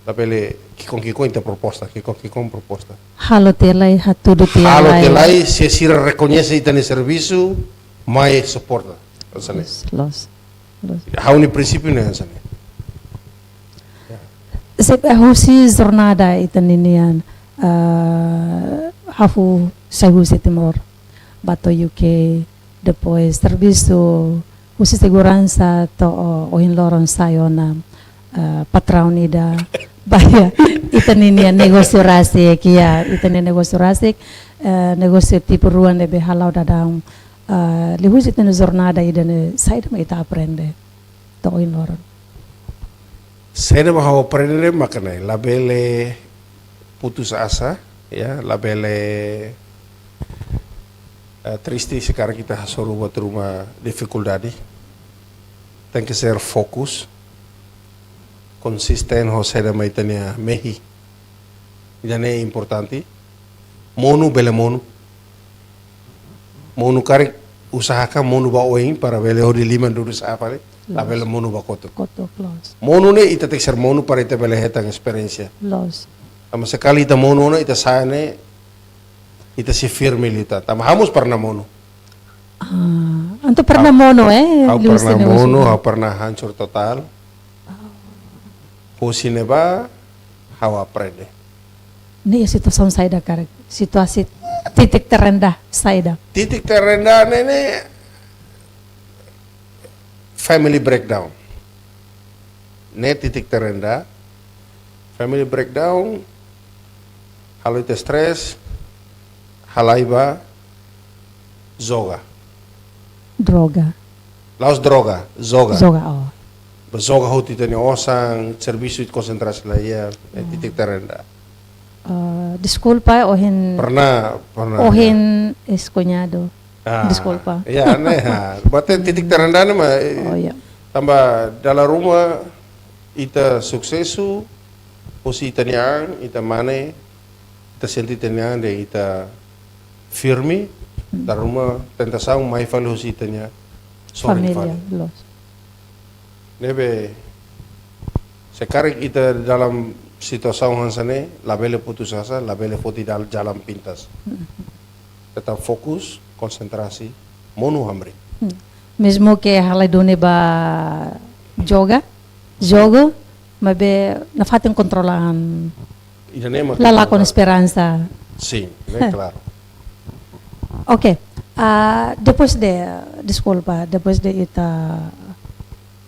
Labele ki'ikoan-ki'ikoan ita proposta, ki'ikoan-ki'ikoan proposta. Halo tiha lai, hatudu tiha lai. Halo tiha lai, se sira rekoñese ita-nia servisu, mai suporta. Hanesan ne'e. Loos, loos. Ha'u-nia prinsípiu ne'e hanesan ne'e. Se, eh, husi jornada ita ninian, eh, hahú sai husi Timor, ba to'o U K, depois servisu husi seguransa to'o ohin loron sai ona, eh, patraun ida ba iha ita ninian negósiu rasik, ya, ita-nia negósiu rasik, eh, negósiu tipu rua ne'ebé hala'o daudaun, eh, liuhusi ita-nia jornada ida-ne'e saida mak ita aprende to'o ohin loron? Saida mak ha'u aprende maka ne'e, labele putus asa, ya, labele, eh, triste se karik ita hasoru buat ruma difikuldade. Tenke ser fokus, konsisten ho saida mak ita-nia mehi. Ida-ne'e importante. Monu bele monu. Monu karik usahakan monu ba oin para bele hodi liman dudu sa'e fali, labele monu ba kotuk. Kotuk, loos. Monu ne'e ita tenke ser monu para ita bele hetan esperiénsia. Loos. Tanba sekali ita monu ona, ita sa'e ne'e, ita sei firme liután. Tanba ha'u mós pernah monu. Ah, entaun pernah monu, eh? Ha'u pernah monu, ha'u pernah hancur total. Husi ne'ebá, ha'u aprende. Ne'e situasaun saida karik? Situasi titik terendah saida? Titik terendah ne'e, ne'e family breakdown. Ne'e titik terendah. Family breakdown, halo ita stress, halai ba joga. Droga. La'ós droga, joga. Joga, oh. Ba joga hotu ita-nia osan, servisu ita konsentrasi la iha, eh, titik terendah. Eh, deskulpa, ohin. Pernah, pernah, ohin ya. Ex-kuñadu. Ah, deskulpa. Ya, ne'e, ha. Buat titik terendah ne'e mak, eh, oh, ya. Tanba dala ruma ita susesu, husi ita-nia an, ita mane, ita sente ita-nia an, dehan ita firme, dala ruma tentasaun mai fali husi ita-nia sorin fali. Família, loos. Ne'ebé, se karik ita dalam situasaun hanesan ne'e, labele putus asa, labele foti dal-, jalan pintas. Tetap fokus, konsentrasi, monu hamriik. Hmm. Mezmu ke halai duni ba joga, jogu, maibé nafatin kontrola an. Ida-ne'e mak la lakon esperansa. Sin, ne'e klaru. Oke, ah, depois de, deskulpa, depois de ita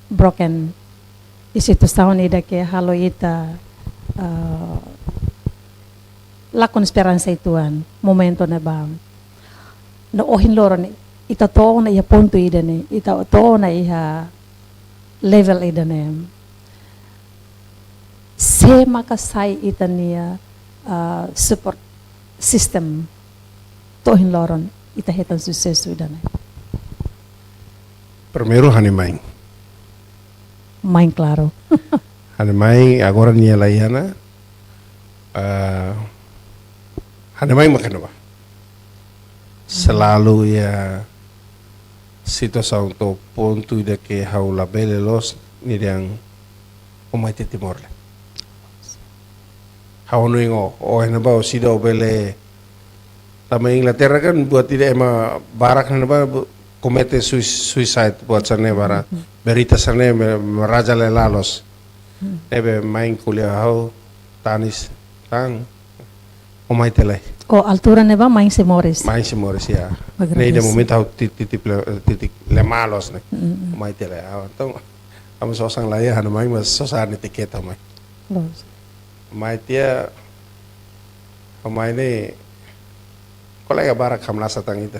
broken, iha situasaun ida ke halo ita, ah, lakon esperansa uitoan, momentu ne'ebá. No ohin loron ne'e, ita to'o ona iha pontu ida-ne'e, ita to'o ona iha level ida-ne'e. Sé maka sai ita-nia, ah, support system to'o ohin loron ita hetan susesu ida-ne'e? Primeiru, ha'u-nia main. Main, klaru. Ha'u-nia main, agora nia la iha ona. Ah, ha'u-nia main mak iha ne'ebá. Selalu iha situasaun to'o pontu ida ke ha'u labele loos, nia dehan: "Ó mai tiha Timor lai." Ha'u hanoin: "Ó, ó iha ne'ebá, ó seidauk bele." Tanba Inglaterra kan buat ida, ema barak iha ne'ebá bu-, komete sui-, suicide, buat sira-ne'e barak. Mhm. Berita sira-ne'e me-, merajalela loos. Hmm. Ne'ebé main ko'alia ha'u, tanis, tan, ó mai tiha lai. Ó altura ne'ebá main sei moris? Main sei moris, ya. Ne'e ida momentu ha'u ti-, titik le-, titik lemá loos ne'e. Mm, mm. Ó mai tiha lai. Ah, entaun, ami sosa la iha, ha'u-nia main mak sosa nia tikete mai. Loos. Mai tiha, ha'u mai ne'e, kolega barak hamnasa tan ita.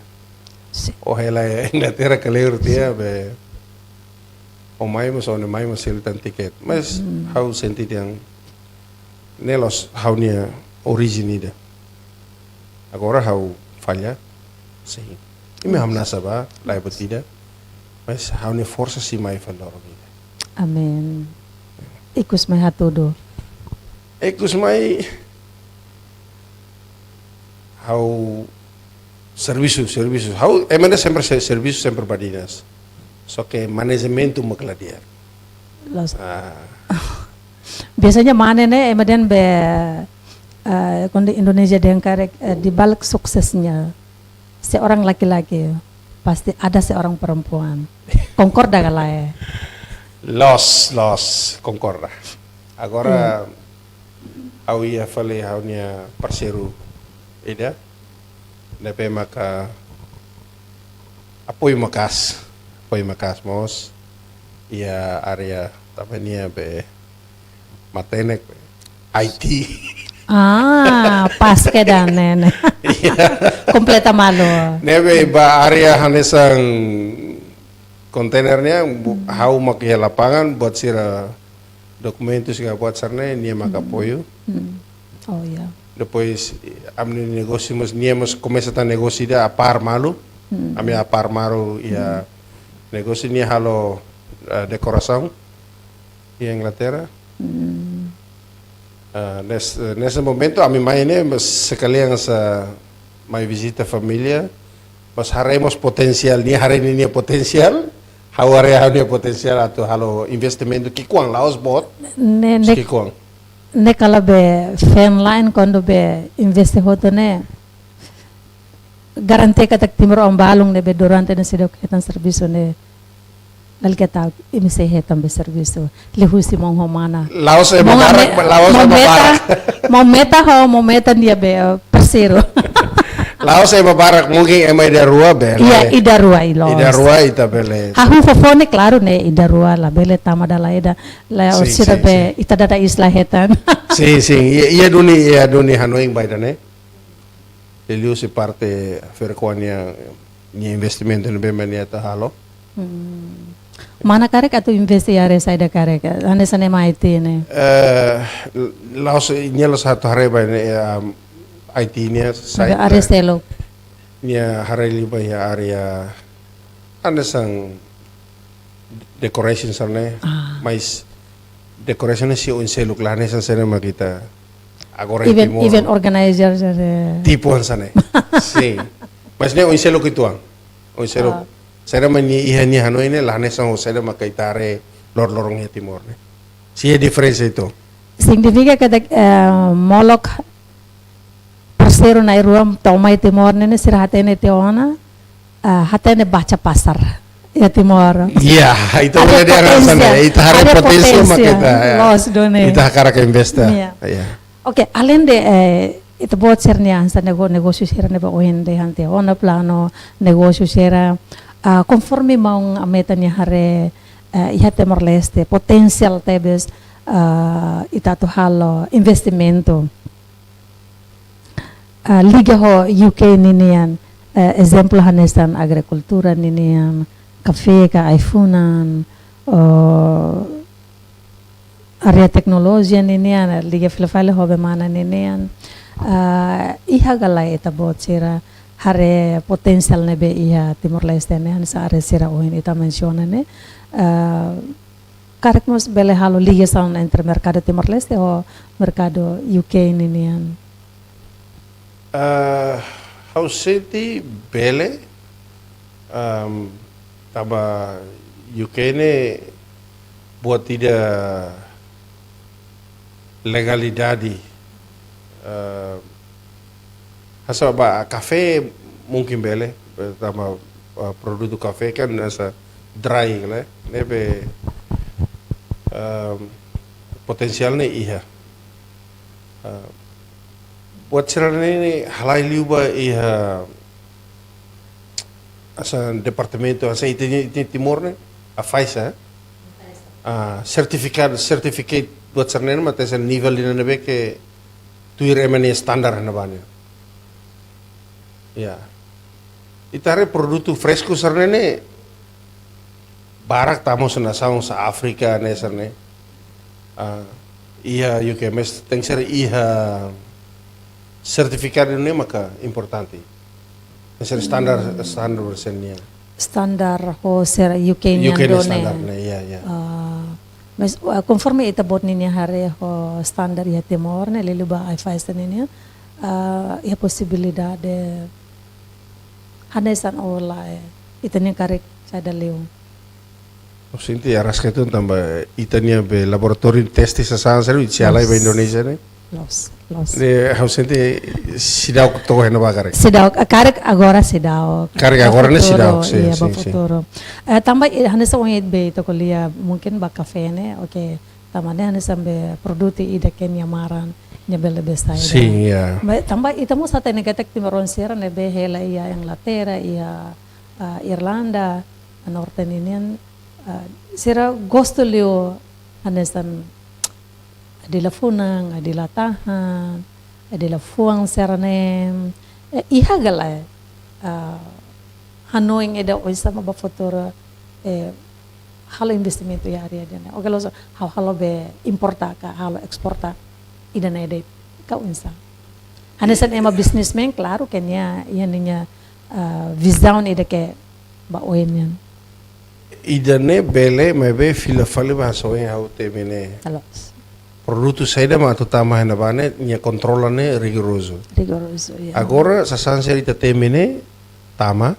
Sin. Ó hela iha Inglaterra kleur tiha, be, ó mai mós, ó-nia main mós selu tan tikete. Mas, mm, ha'u sente dehan ne'e la'ós ha'u-nia orijen ida. Agora ha'u falla, sin. Imi hamnasa ba, laiha buat ida. Mas ha'u-nia forsa sei mai fali loron ida. Amen. Ikus mai hatudu. Ikus mai ha'u servisu, servisu. Ha'u, ema ida sempre se-, servisu, sempre badinas. Só ke manajementu mak la di'ak. Loos. Ah. Biasanya mane ne'e, ema dehan be, eh, kuandu Indonesia dehan karik, eh, di balik suksesnya seorang laki-laki, pasti ada seorang perempuan. Konkorda ka lae? Loos, loos, konkorda. Agora, hmm, ha'u iha fali ha'u-nia parseiru ida, ne'ebé maka apoiu maka'as, apoiu maka'as mós, iha área, tanba nia be matenek, I T. Ah, pas kedan ne'e, ne'e. Iya. Kompleta malu. Ne'ebé ba área hanesan kontainer nian, bu-, hmm, ha'u mak iha lapangan, buat sira dokumentus ka buat sira-ne'e, nia maka, hmm, apoiu. Hmm. Oh, ya. Depois, eh, ami-nia negósiu mós, nia mós komesa tan negósiu ida a par malu. Hmm. Ami a par malu iha, hmm, negósiu, nia halo, eh, dekorasaun iha Inglaterra. Hmm. Ah, nes-, nesse momento, ami mai ne'e, mas sekalian sa mai vizita família, Mas haree mós potensiál, nia haree ninia potensiál, ha'u haree ha'u-nia potensiál atu halo investimentu ki'ikoan, la'ós boot. Ne'e, ne'e, Ki'ikoan. Ne'e kala be feen lain kuandu be investe hotu ne'e. Garantia katak timoroan balun ne'ebé durante ne'e seidauk hetan servisu ne'e. Lalika ta'uk, imi sei hetan be servisu. Liuhusi maun ho mana. La'ós ema barak, la'ós ema barak. Maun Meta ho, maun Meta nia be, eh, parseiru. La'ós ema barak, mungkin ema ida rua bele. Iya, ida rua i loos. Ida rua ita bele. Hahú fofone klaru ne'e ida rua labele tama dala ida. La'ós sira be, ita dada isla hetan. Sin, sin. Iha, iha duni, iha duni hanoin ba ida-ne'e. Liuhusi parte Ferkoa nia, nia investimentu ne'ebé nia atu halo. Hmm. Mana karik atu investe iha área saida karik? Hanesan ema I T ne'e. Eh, la'ós, nia la'ós atu haree ba ne'e, em, I T nia saida. Área seluk. Nia haree liu ba iha área hanesan decoration sira-ne'e, ah, mas decoration ne'e sei oin seluk, la hanesan sira-ne'e mak ita agora iha Timor. Event organizer sira-ne'e. Tipu hanesan ne'e. Sin. Mas ne'e oin seluk uitoan. Oin seluk. Ah. Sira-ne'e mak nia iha nia hanoin ne'e la hanesan ho sira-ne'e mak ita haree loroloron iha Timor ne'e. Sei iha diferensa uitoan. Signifika katak, eh, molok parseiru na'in-rua to'o mai Timor ne'e, ne'e sira hatene tiha ona, ah, hatene baca pasar iha Timor. Iya, ita haree potensiál, ita haree potensiál mak ita, ya. Loos duni. Ita hakarak investe. Iya. Iya. Oke, alende, eh, ita-boot sira-nia hanesan nego-, negósiu sira ne'ebé ohin dehan tiha ona, planu negósiu sira, ah, konforme maun Meta nia haree, eh, iha Timor-Leste potensiál tebes, ah, ita atu halo investimentu. Ah, liga ho U K ninian, eh, ezemplu hanesan agrikultura ninian, kafé ka ai-funan, ou área teknolojia ninian, liga fila fali ho be mana ninian. Ah, iha ka lae ita-boot sira haree potensiál ne'ebé iha Timor-Leste ne'e, hanesan área sira ohin ita mensiona ne'e. Ah, karik mós bele halo ligasaun entre merkadu Timor-Leste ho merkadu U K ninian? Ah, ha'u sente bele, am, tanba U K ne'e buat ida legalidade, ah, hanesan ba kafé mungkin bele, eh, tanba, ah, produtu kafé kan hanesan dry, ne'e? Ne'ebé, ehm, potensiál ne'e iha. Ah, buat sira-ne'e ne'e halai liu ba iha hanesan departamentu, hanesan ita-nia, ita-nia Timor ne'e, AIFAESA, eh? Ah, sertifikadu, certificate buat sira-ne'e ne'e mak hanesan nivel ida ne'ebé ke tuir ema nia standar ne'ebá ne'e. Ya. Ita haree produtu fresku sira-ne'e ne'e barak tama husi nasaun Áfrika ne'e sira-ne'e. Ah, iha U K, mas tenke ser iha sertifikadu ne'e maka importante. Tenke ser standar, standar sira-nian. Standar ho sira U K nian, U K nia standar ne'e, ya, ya. Ah, mas, ah, konforme ita-boot ninia haree ho standar iha Timor ne'e, liuliu ba AIFAESA ninian, ah, iha posibilidade hanesan ou lae, ita-nia karik saida liu? Ha'u sente arraska itu tanba ita-nia be laboratóriu teste sasán sira, ita sei halai ba Indonézia ne'e. Loos, loos. Ne'e, ha'u sente seidauk to'o iha ne'ebá karik. Seidauk, karik agora seidauk. Karik agora ne'e seidauk, sin, sin, sin. Ba futuru. Eh, tanba, eh, hanesan ohin be ita ko'alia, mungkin ba kafé ne'e, oke. Tanba ne'e hanesan be produtu ida ke nia maran, nia bele be saida. Sin, ya. Tanba ita mós hatene katak timoroan sira ne'ebé hela iha Inglaterra, iha, ah, Irlanda, Norte ninian, ah, sira gosta liu hanesan dila funan, dila tahan, dila fuan sira-ne'e, eh, iha ka lae, ah, hanoin ida oinsá mak ba futuru, eh, halo investimentu iha área ida-ne'e. Oke, loos, halo, halo be importa ka, halo eksporta ida-ne'e de'it ka oinsá? Hanesan ema businessman, klaru ke nia, iha ninia, ah, vizaun ida ke ba oin nian. Ida-ne'e bele, maibé fila fali ba hanesan ohin ha'u temi ne'e. Loos. Produtu saida mak atu tama iha ne'ebá ne'e, nia kontrola ne'e rigorozu. Rigorozu, ya. Agora, sasán sira ita temi ne'e, tama,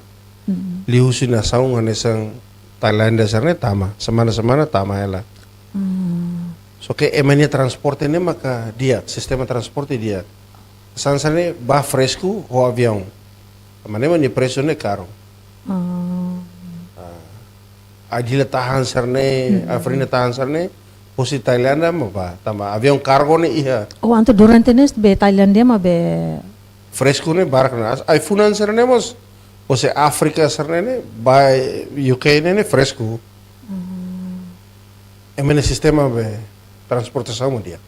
Liuhusi nasaun hanesan Tailándia sira-ne'e tama, semana-semana tama hela. Só ke ema nia transporte ne'e maka di'ak, sistema transporte di'ak. Sasán sira-ne'e ba fresku ho aviaun. Tanba ne'e mak nia presu ne'e karu. Ah, argila tahan sira-ne'e, argila tahan sira-ne'e, hosi Tailándia mak ba, tanba aviaun kargu ne'e iha. Oh, entaun durante ne'e be Tailándia mak be fresku ne'e barak ona. Ai-funan sira-ne'e mós, hosi Áfrika sira-ne'e, ba U K ne'e, ne'e fresku. Ema nia sistema be transportasaun mak di'ak.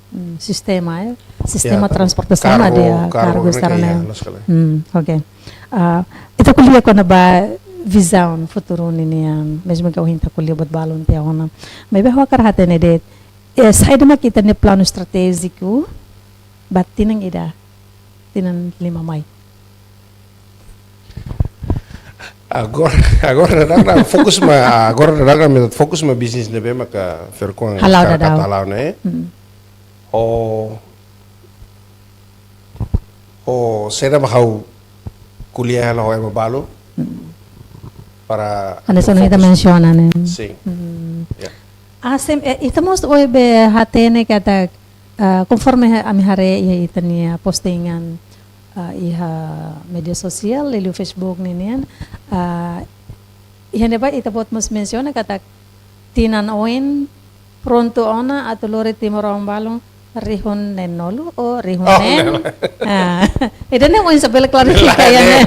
Hmm, sistema, eh. Sistema transportasaun mak di'ak, kargu ne'e sira-ne'e. Hmm, oke. Ah, ita ko'alia kona-ba vizaun futuru ninian, mezmu ke ohin ita ko'alia buat balun tiha ona. Maibé ha'u hakarak hatene de'it, eh, saida mak ita-nia planu estratéjiku ba tinan ida, tinan lima mai. Agora, agora daudaun fokus mak, agora daudaun mak fokus mak bisnis ne'ebé maka Verkoan hala'o daudaun. Hala'o ne'e. Hmm. Ho, ho saida mak ha'u ko'alia hela ho ema balu. Hmm. Para hanesan ita fokus mensiona ne'e. Sin. Hmm. Ya. Hanesan, eh, ita mós ohin be hatene katak, ah, konforme ha-, ami haree iha ita-nia postingan, ah, iha média sosiál, liuliu Facebook ninian, ah, iha ne'ebá ita-boot mós mensiona katak tinan oin prontu ona atu lori timoroan balun rihun neenulu ou rihun neen. Ah, ida-ne'e oinsá bele klarifika iha ne'e.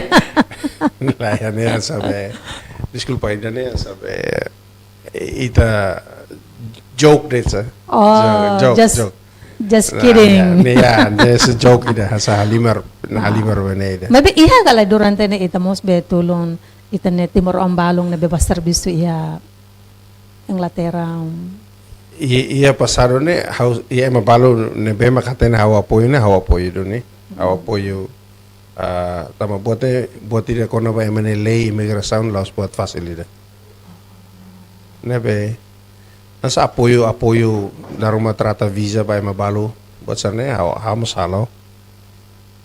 Lae, ida-ne'e hanesan be. Deskulpa, ida-ne'e hanesan be. Ita joke de'it sa. Oh, joke, joke, just, joke. Just kidding. Ne'e, ya, ne'e hanesan joke ida, hanesan halimar, halimar ba ne'e ida. Maibé iha ka lae durante ne'e ita mós be tulun ita-nia timoroan balun ne'ebé ba servisu iha Inglaterra. Iha, iha pasadu ne'e, ha'u, iha ema balu ne'ebé mak hatene ha'u apoiu ne'e, ha'u apoiu duni. Ha'u apoiu, ah, tanba buat ne'e, buat ida kona-ba ema nia lei imigrasaun la'ós buat fasil ida. Ne'ebé, hanesan apoiu, apoiu dala ruma trata viza ba ema balu, buat sira-ne'e, ha'u, ha'u mós halo.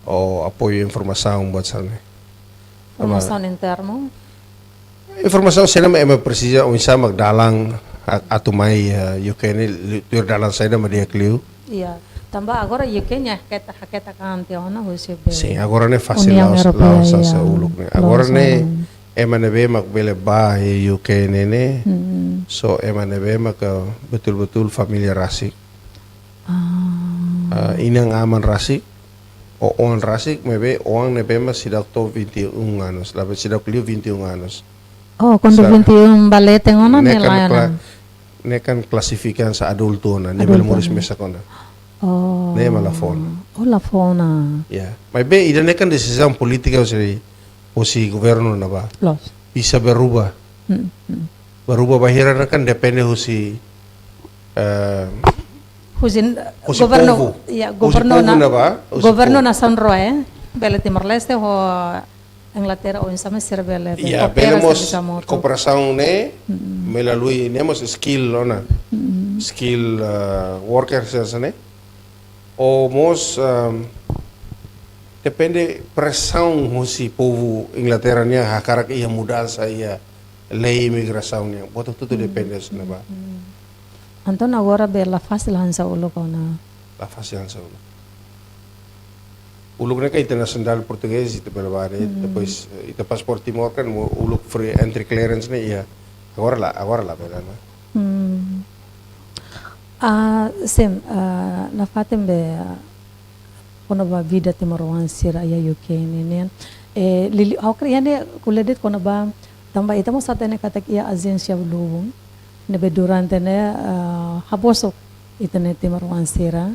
Ou apoiu informasaun buat sira-ne'e. Informasaun internu? Informasaun saida mak ema presiza, oinsá mak dalan a-, atu mai, eh, U K ne'e, li-, tuir dalan saida mak di'ak liu. Iya, tanba agora U K nia hakat, hakat an tiha ona husi be. Sin, agora ne'e fasil União la'ós, Europeia, la'ós hanesan uluk ne'e. Agora ne'e ema ne'ebé mak bele ba iha U K ne'e ne'e. Hmm. Só ema ne'ebé mak betul-betul família rasik. Ah. Ah, inan-aman rasik, ou oan rasik, maibé oan ne'ebé mak seidauk to'o vinte e um anos, labele seidauk liu vinte e um anos. Oh, kuandu vinte e um ba leten ona ne'e lae ona. Ne'e kan klasifika hanesan adultu ona, ne'e bele moris mesak ona. Oh. Ne'e mak la fó ona. Oh, la fó ona. Ya. Maibé ida-ne'e kan desizaun polítika husi, husi governu ne'ebá. Loos. Bisa berubah. Hmm, hmm. Berubah ba hira ne'e kan depende husi, eh, husi, husi governu, povu. Ya, husi governu povu na-, ne'ebá, husi governu povu. Nasaun rua, eh. Bele Timor-Leste ho Inglaterra oinsá mak sira bele be, ya, koopera bele mós servisu hamutuk. Kooperasaun ne'e, hmm, melalui ne'e mós skill ona. Hmm. Skill, eh, workers hanesan ne'e. Ou mós, ehm, depende presaun husi povu Inglaterra nian hakarak iha mudansa iha lei imigrasaun nian. Buat hotu-hotu depende husi ne'ebá. Hmm. Entaun agora be la fasil hanesan uluk ona. La fasil hanesan uluk. Uluk ne'e kan ita nasionál portugés, ita bele ba de'it, hmm, depois, eh, ita pasaporte Timor kan mo uluk free entry clearance ne'e iha. Agora la, agora labele ona. Hmm. Ah, sin, ah, nafatin be, ah, kona-ba vida timoroan sira iha U K ne'e nian. Eh, liuliu, ha'u hakarak iha ne'e ko'alia de'it kona-ba, tanba ita mós hatene katak iha ajénsia lubun ne'ebé durante ne'e, ah, habosok ita-nia timoroan sira,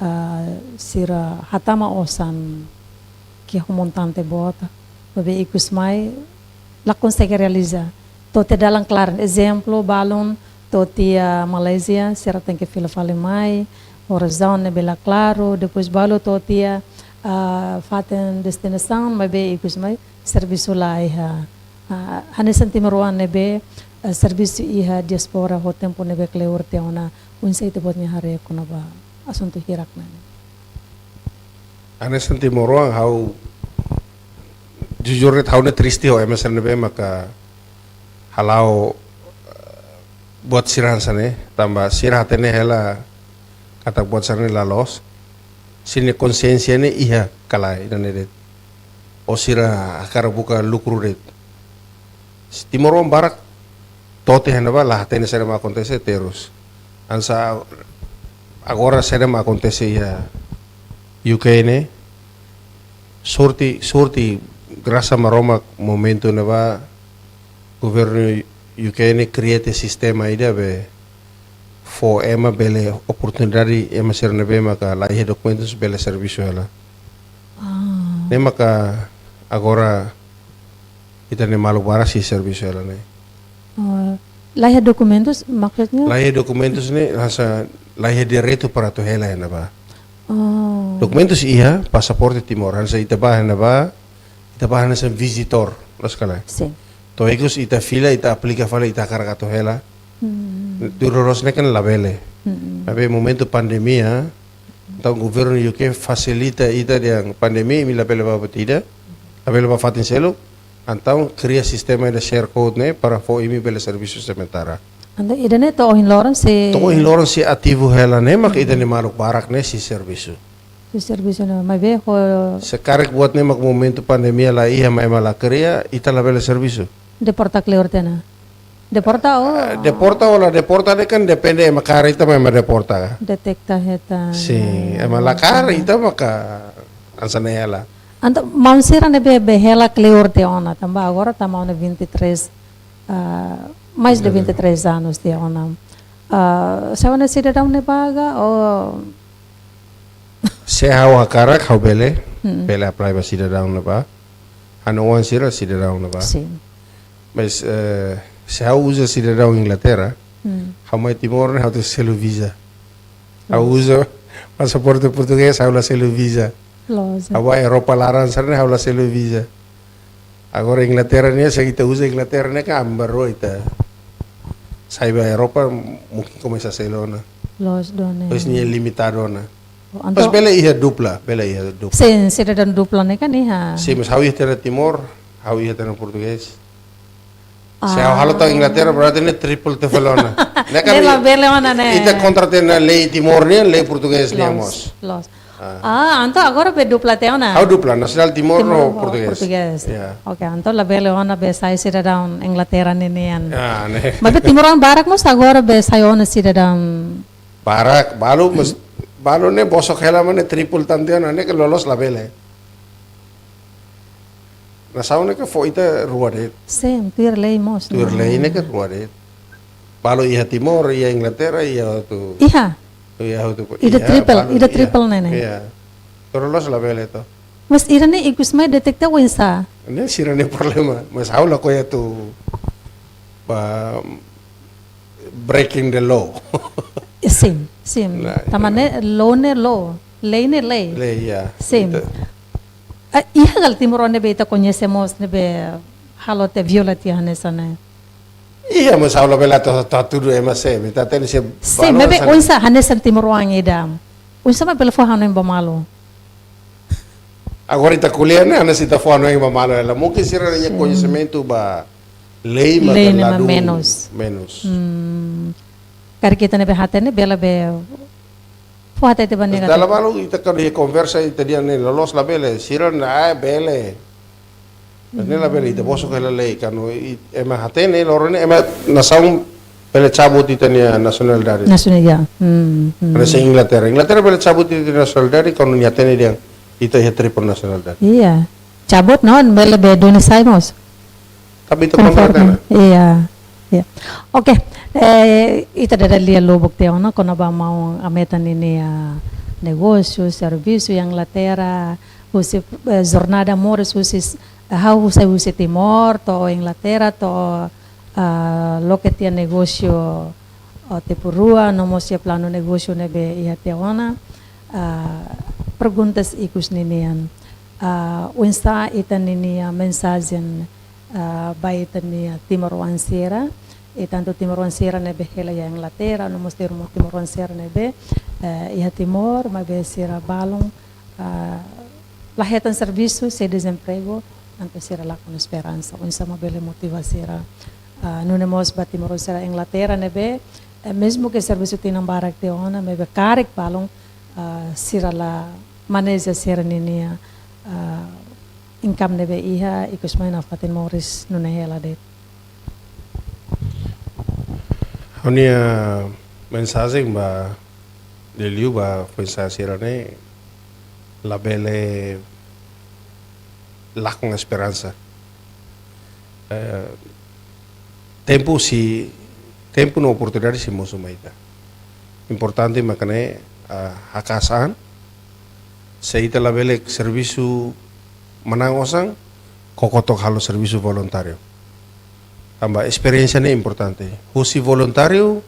ah, sira hatama osan ki'ik ho montante boot, maibé ikus mai la konsege realiza. To'o tiha dalan klaru, ezemplu, balun to'o tiha Malázia, sira tenke fila fali mai, ho razaun ne'ebé la klaru, depois balu to'o tiha, ah, fatin destinasaun, maibé ikus mai servisu la iha. Ah, hanesan timoroan ne'ebé, ah, servisu iha diáspora ho tempu ne'ebé kleur tiha ona, oinsá ita-boot nia haree kona-ba asuntu hirak ne'e. Hanesan timoroan ha'u jujur de'it ha'u ne'e triste ho ema sira ne'ebé maka hala'o, eh, buat sira hanesan ne'e, tanba sira hatene hela katak buat sira ne'e la loos, sira-nia konsiénsia ne'e iha ka lae, ida-ne'e de'it. Ou sira hakarak buka lukru de'it. Timoroan barak to'o tiha ne'ebá la hatene saida mak akontese terus. Hanesan agora saida mak akontese iha U K ne'e, sorte, sorte grasa Maromak momentu ne'ebá governu U K ne'e kria tiha sistema ida be fó ema bele oportunidade ema sira ne'ebé maka la iha dokumentus bele servisu hela. Ah. Ne'e maka agora ita-nia maluk barak sei servisu hela ne'e. Oh, la iha dokumentus, maksudnya? La iha dokumentus ne'e, hanesan la iha direitu para atu hela iha ne'ebá. Oh. Dokumentus iha, pasaporte Timor, hanesan ita bá iha ne'ebá, ita bá hanesan vizitór, loos ka lae? Sin. To'o ikus ita fila, ita aplika fali, ita hakarak atu hela. Hmm. Tuir loloos ne'e kan labele. Hmm. Tapi momentu pandemia, entaun governu U K fasilita ita dehan pandemia, imi labele bá buat ida, labele bá fatin seluk, entaun kria sistema ida share code ne'e para fó imi bele servisu sementara. Entaun ida-ne'e to'o ohin loron sei... To'o ohin loron sei ativu hela ne'e, maka ita-nia maluk barak ne'e sei servisu. Sei servisu ne'e, maibé ho... Se karik buat ne'e mak momentu pandemia la iha mak ema la kria, ita labele servisu. Deporta kleur tiha ona. Deporta ou? Ah, deporta ou la deporta ne'e kan depende ema kaer ita mak ema deporta ka. Detekta hetan. Sin, ema la kaer ita maka hanesan ne'e hela. Entaun maun sira ne'ebé be hela kleur tiha ona, tanba agora tama ona vinte e três, ah, mais de vinte e três anos tiha ona. Ah, se ó-nia sidadaun ne'e baga ou... Se ha'u hakarak ha'u bele, hmm, bele apply ba sidadaun ne'ebá. Ha'u-nia oan sira sidadaun ne'ebá. Sin. Mas, eh, se ha'u uza sidadaun Inglaterra, hmm, ha'u mai Timor ne'e ha'u tenke selu visa. Ha'u, hmm, uza pasaporte portugés, ha'u la selu visa. Loos. Ha'u bá Europa laran sira ne'e ha'u la selu visa. Agora Inglaterra ne'e, se ita uza Inglaterra ne'e kan ambar rua ita. Sai ba Europa mungkin komesa selu ona. Loos duni. Pois ne'e limitadu ona. Oh, pois entaun bele iha dupla, bele iha dupla. Sin, sidadaun dupla ne'e kan iha. Sin, mas ha'u iha tiha Timor, ha'u iha tiha portugés. Se ha'u halo tiha Inglaterra, berarti ne'e triple tiha fali ona. Ne'e kan... Ne'e labele ona ne'e. Ita kontra tiha ona lei Timor nian, lei portugés nian mós. Loos, loos. Ah. Ah, entaun agora be dupla tiha ona? Ha'u dupla, nasionál Timor no portugés. Portugés. Ya. Oke, entaun labele ona be sai sidadaun Inglaterra ninian. Ah, ne'e. Maibé timoroan barak mós agora be sai ona sidadaun. Barak, balu mós, balu ne'e bosok hela mak ne'e triple tan tiha ona, ne'e ke loloos labele. Nasaun ne'e ke fó ita rua de'it. Sin, tuir lei mós. Tuir lei ne'e ke rua de'it. Balu iha Timor, iha Inglaterra, iha hotu. Iha. Iha hotu. Ida iha, triple, balu ida iha. Triple ne'e ne'e. Iha. To'o loloos labele to. Mas ida-ne'e ikus mai detekta oinsá? Ne'e sira-nia problema. Mas ha'u lakohi atu ba breaking the law. Sin, sin. Nah, tanba ne'e law ne'e law, lei ne'e lei. Lei, ya. Sin. Ita... Ah, iha kala timoroan ne'ebé ita koñese mós ne'ebé halo tiha, viola tiha hanesan ne'e? Iha, mas ha'u labele atu, atu hatudu ema sé, ita hatene sé. Sin, balu maibé hanesan... Oinsá hanesan timoroan ida? Oinsá mak bele fó hanoin ba malu? Agora ita ko'alia ne'e, hanesan ita fó hanoin ba malu hela. Mungkin sira-nia, sin, koñesimentu ba lei mak... Lei ne'e ladún menus. Menus. Hmm. Karik ita ne'ebé hatene bele be fó hatete ba nia katak... Dala balu ita kuandu iha konversa ita dehan ne'e loloos labele, sira dehan bele. Ne'e labele, ita bosok hela lei, kuandu i-, ema hatene loron ne'e, ema nasaun bele cabut ita-nia nasionalidade. Nasional, ya. Hmm, hmm. Hanesan Inglaterra. Inglaterra bele cabut ita-nia nasionalidade kuandu nia hatene dehan ita iha triple nasionalidade. Iya. Cabut no, bele be duni sai mós. Tapi ita kontra tiha ona. Iya. Iya. Oke. Eh, ita dada lia lubuk tiha ona kona-ba maun Ameta ninia, ah, negósiu, servisu iha Inglaterra, husi, eh, jornada moris husi s-, ha'u sai husi Timor to'o Inglaterra to'o, ah, loke tiha negósiu, oh, tempu rua, no mós iha planu negósiu ne'ebé iha tiha ona. Ah, perguntas ikus ninian. Ah, oinsá ita ninia mensajen, ah, ba ita-nia timoroan sira, i tantu timoroan sira ne'ebé hela iha Inglaterra, no mós timor-, timoroan sira ne'ebé, eh, iha Timor, maibé sira balun, ah, la hetan servisu, sei dezempregu, atu sira lakon esperansa, oinsá mak bele motiva sira. Ah, nune'e mós ba timoroan sira Inglaterra ne'ebé, eh, mezmu ke servisu tinan barak tiha ona, maibé karik balun, ah, sira la maneja sira-ninia, ah, income ne'ebé iha, ikus mai nafatin moris nune'e hela de'it. Ha'u-nia mensajen ba liuliu ba foin-sa'e sira ne'e labele lakon esperansa. Eh, tempu sei, tempu no oportunidade sei mosu mai ita. Importante mak ne'e, ah, haka'as an, se ita labele servisu manán osan, koko took halo servisu voluntáriu. Tanba esperiénsia ne'e importante. Husi voluntáriu,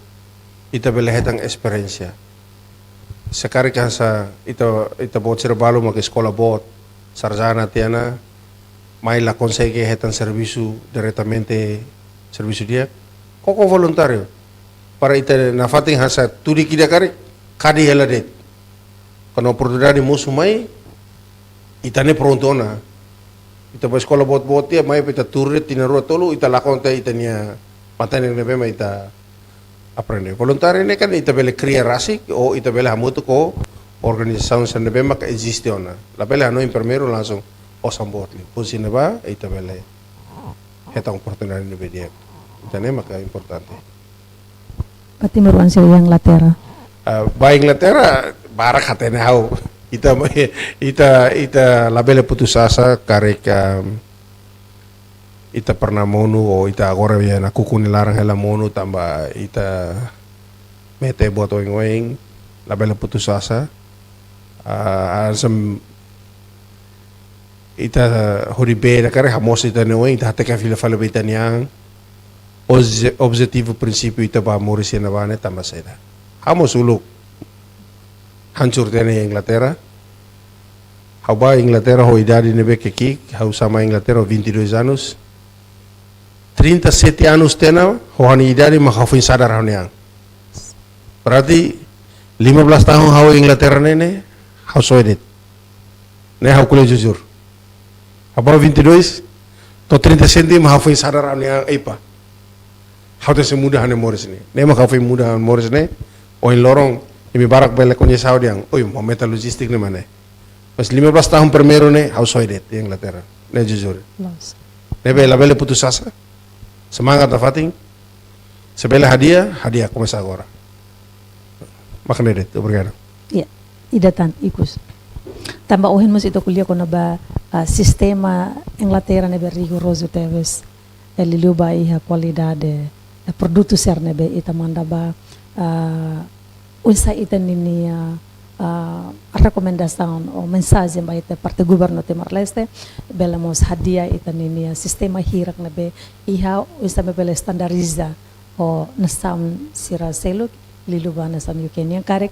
ita bele hetan esperiénsia. Se karik hanesan ita, ita-boot sira balu mak eskola boot, sarjana tiha ona, mai la konsege hetan servisu diretamente, servisu di'ak, koko voluntáriu. Para ita nafatin hanesan tudik ida karik, kadi hela de'it. Kuandu oportunidade mosu mai, ita ne'e prontu ona. Ita bá eskola boot-boot tiha, mai ita tuur de'it tinan rua tolu, ita lakon tiha ita-nia matenek ne'ebé mak ita aprende. Voluntáriu ne'e kan ita bele kria rasik, ou ita bele hamutuk ho organizasaun sira ne'ebé mak eziste ona. Labele hanoin primeiru langsung osan boot liu. Husi ne'ebá, ita bele hetan oportunidade ne'ebé di'ak. Ida-ne'e maka importante. Ba timoroan sira iha Inglaterra. Ah, ba Inglaterra, barak hatene ha'u. Ita, ita, ita labele putus asa, karik, ah, ita pernah monu, ou ita agora iha nakukun nia laran hela monu, tanba ita mete buat oioin, labele putus asa. Ah, hanesan ita hodi bee ida karik hamoos ita-nia oin, ita hateke fila fali ba ita-nia an. Obje-, objetivu, prinsípiu ita bá moris iha ne'ebá ne'e tanba saida. Ha'u mós uluk hancur tiha ona iha Inglaterra. Ha'u bá Inglaterra ho idade ne'ebé ki'ik, ha'u sai mai Inglaterra ho vinte e dois anos. Trinta e sete anos tiha ona, ho ha'u-nia idade mak ha'u foin sadar ha'u-nia an. Berarti lima belas tahun ha'u Inglaterra ne'e, ne'e, ha'u soe de'it. Ne'e ha'u ko'alia jujur. Ha'u bá vinte e dois, to'o trinta e sete mak ha'u foin sadar ha'u-nia an, epá. Ha'u tenke muda ha'u-nia moris ne'e. Ne'e mak ha'u foin muda ha'u-nia moris ne'e. Ohin loron, imi barak bele koñese ha'u dehan, oi, mau meta logistik ne'e mak ne'e. Mas lima belas tahun primeiru ne'e, ha'u soe de'it iha Inglaterra. Ne'e jujur. Loos. Ne'ebé labele putus asa. Semangat nafatin. Se bele hadi'a, hadi'a komesa agora. Mak ne'e de'it, obrigadu. Ya, ida tan, ikus. Tanba ohin mós ita ko'alia kona-ba, ah, sistema Inglaterra ne'ebé rigorozu tebes. Eh, liuliu ba iha kualidade, eh, produtu sira ne'ebé ita manda bá, ah, oinsá ita-ninia, ah, rekomendasaun ou mensajen ba ita parte governu Timor-Leste, bele mós hadi'a ita-ninia sistema hirak ne'ebé iha, oinsá mak bele standardiza ho nasaun sira seluk, liuliu ba nasaun U K nian karik,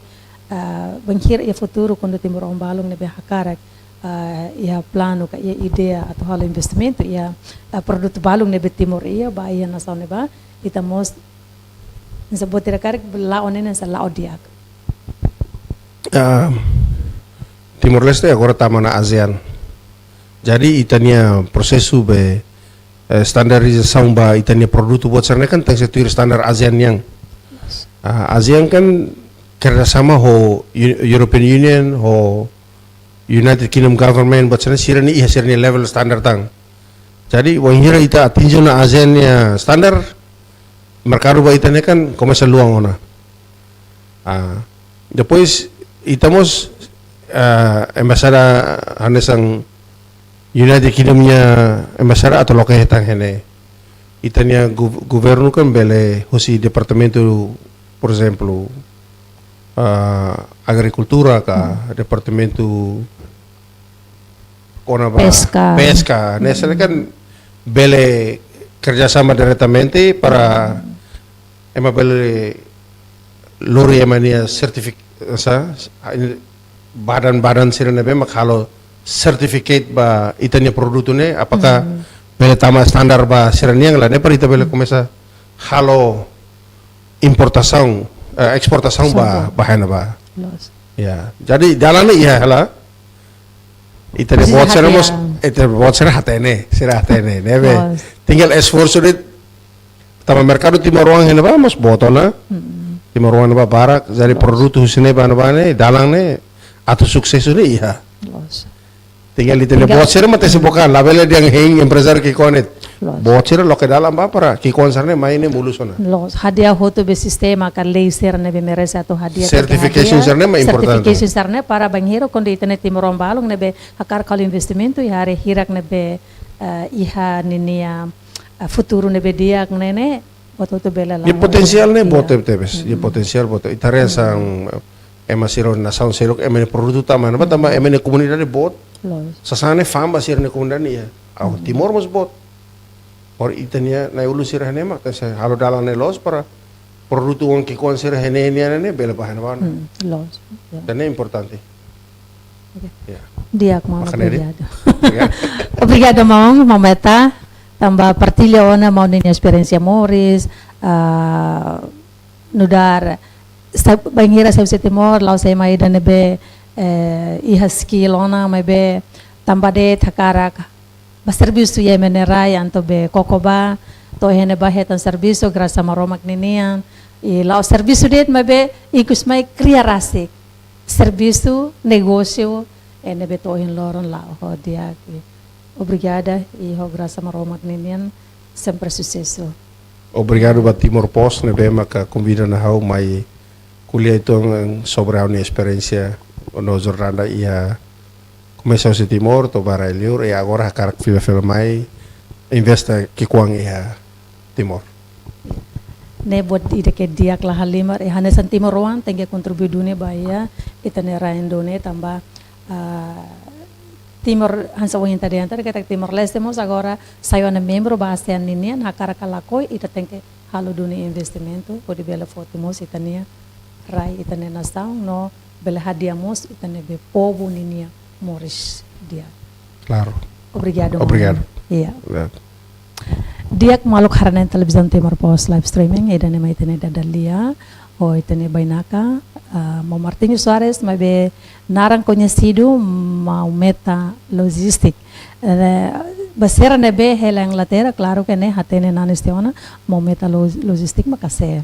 ah, bainhira iha futuru kuandu timoroan balun ne'ebé hakarak, ah, iha planu ka iha ideia atu halo investimentu iha, ah, produtu balun ne'ebé Timor iha, bá iha nasaun ne'ebá, ita mós, hanesan buat ida karik la'o ne'e hanesan la'o di'ak. Ah, Timor-Leste agora tama ona ASEAN. Jadi, ita-nia prosesu be, eh, standardizasaun ba ita-nia produtu buat sira-ne'e kan tenke tuir standar ASEAN nian. Ah, ASEAN kan kerjasama ho Eu-, European Union, ho United Kingdom Government, buat sira-ne'e sira-nia iha sira-nia level standar tan. Jadi, wainhira ita atinje ona ASEAN nia standar, merkadu ba ita ne'e kan komesa luan ona. Ah, depois, ita mós, ah, embaixada hanesan United Kingdom nia embaixada atu loke hetan iha ne'e. Ita-nia gu-, governu kan bele husi departamentu, por ezemplu, ah, agrikultura ka, departamentu kona-ba peska. Peska, ne'e sira kan bele kerjasama diretamente para ema bele lori ema nia sertifik-, sa, badan-badan sira ne'ebé mak halo sertifikat ba ita-nia produtu ne'e, apakah bele tama standar ba sira-nian, la ne'e para ita bele komesa halo importasaun, eh, esportasaun ba, ba iha ne'ebá. Loos. Ya, jadi dalan ne'e iha hela. Ita-nia boot sira mós, ita-nia boot sira hatene, sira hatene, ne'ebé. Loos. Tinggal esforsu de'it, tanba merkadu timoroan iha ne'ebá mós boot ona. Mm. Timoroan ne'ebá barak, jadi produtu husi ne'ebá ne'ebá ne'e, dalan ne'e, atu susesu ne'e iha. Loos. Tinggal ita-nia boot sira mak tesi bokan, labele dehan hein emprezáriu ki'ikoan ne'e. Loos. Boot sira loke dalan ba para ki'ikoan sira-ne'e mai ne'e uluk ona. Loos, hadi'a hotu be sistema ka lei sira ne'ebé merese atu hadi'a. Certification sira-ne'e mak importante. Certification sira-ne'e para bainhira kuandu ita-nia timoroan balun ne'ebé hakarak halo investimentu iha área hirak ne'ebé, eh, iha ninia, eh, futuru ne'ebé di'ak ne'e ne'e, hotu-hotu bele la'o. Nia potensiál ne'e boot tebes, nia potensiál boot. Ita haree hanesan, eh, ema sira nasaun seluk, ema nia produtu tama, ne'ebá tanba ema nia komunidade boot. Loos. Sasán ne'e fa'an ba sira-nia komunidade nian. Au, Timor mós boot. Por ita-nia na'i-ulun sira iha ne'e mak, tesi halo dalan ne'e loos para produtu oan ki'ikoan sira iha ne'e nian ne'e bele ba iha ne'ebá. Hmm, loos. Ya. Ida-ne'e importante. Oke. Ya. Di'ak, maun, obrigadu. Obrigadu. Obrigadu, maun, maun Meta. Tanba partilla ona maun ninia esperiénsia moris, ah, nu'udar, sa-, bainhira sai husi Timor, la'ós ema ida ne'ebé, eh, iha skill ona, maibé tanba de'it hakarak bá servisu iha ema nia rai, entaun be koko bá, to'o iha ne'ebá hetan servisu, grasa Maromak ninian, i la'ós servisu de'it maibé ikus mai kria rasik. Servisu, negósiu, eh, ne'ebé to'o ohin loron la'o ho di'ak. Obrigada, i ho grasa Maromak ninian, sempre susesu. Obrigadu ba Timor Post ne'ebé maka konvida ona ha'u mai ko'alia uitoan sobre ha'u-nia esperiénsia no jornada iha komesa husi Timor to'o ba rai-liur, i agora hakarak fila-fila mai investe ki'ikoan iha Timor. Ne'e buat ida ke di'ak la halimar, i hanesan timoroan tenke kontribui duni ba iha ita-nia rai Indo ne'e tanba, ah, Timor, hanesan ohin ita dehan, katak Timor-Leste mós agora sai ona membru ba ASEAN ninian, hakarak ka lakohi ita tenke halo duni investimentu, hodi bele foti mós ita-nia rai, ita-nia nasaun, no bele hadi'a mós ita-nia be povu ninia moris di'ak. Klaru. Obrigadu, maun. Obrigadu. Iya. Obrigadu. Di'ak maluk haree-na'in Televizaun Timor Post live streaming, ida-ne'e mak ita-nia dada lia, ho ita-nia bainaka, ah, maun Martinho Soares, maibé naran koñesidu maun Meta Logistik. Eh, ba sira ne'ebé hela Inglaterra, klaru ke ne'e hatene nanis tiha ona, maun Meta Lo-, Logistik maka sé.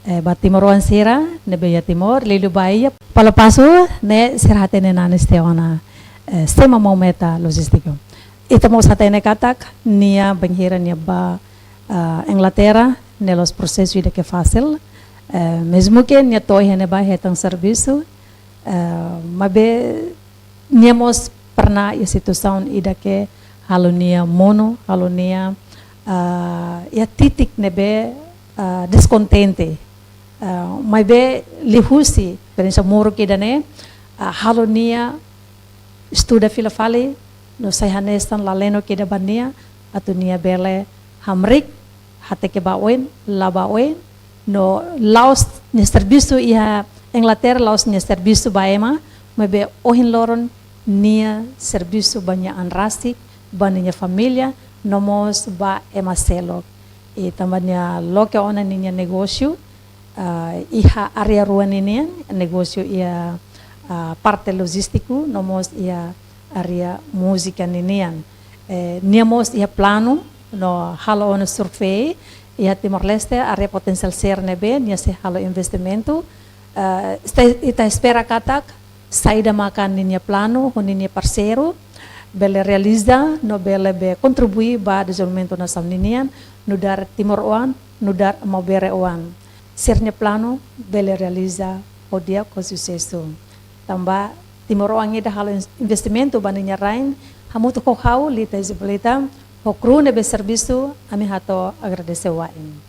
Eh, ba timoroan sira ne'ebé iha Timor, liuliu ba iha Palapasu, ne'e sira hatene nanis tiha ona, eh, sé mak maun Meta Logistik. Ita mós hatene katak nia bainhira nia bá, ah, Inglaterra, ne'e la'ós prosesu ida ke fasil. Eh, mezmu ke nia to'o iha ne'ebá hetan servisu, eh, maibé nia mós pernah iha situasaun ida ke halo nia monu, halo nia, ah, iha titik ne'ebé, ah, deskontente. Ah, maibé liuhusi esperiénsia moruk ida-ne'e, ah, halo nia estuda fila fali, no sai hanesan lalenuk ida ba nia, atu nia bele hamriik, hateke ba oin, la'o ba oin, no la'ós nia servisu iha Inglaterra, la'ós nia servisu ba ema, maibé ohin loron nia servisu ba nia an rasik, ba ninia família, no mós ba ema seluk. I tanba nia loke ona ninia negósiu, ah, iha área rua ninian, negósiu iha, ah, parte lojístiku, no mós iha área múzika ninian. Eh, nia mós iha planu, no halo ona survei, iha Timor-Leste, área potensiál sira ne'ebé, nia sei halo investimentu. Eh, ita, ita espera katak, saida maka ninia planu, ho ninia parseiru, bele realiza, no bele be kontribui ba dezenvolvimentu nasaun ninian, nu'udar timoroan, nu'udar maubere-oan. Sira-nia planu bele realiza ho di'ak ho susesu. Tanba timoroan ida halo ins-, investimentu ba ninia rain, hamutuk ho ha'u, Lita Isabelita, ho kru ne'ebé servisu, ami hato'o agradese wa'in.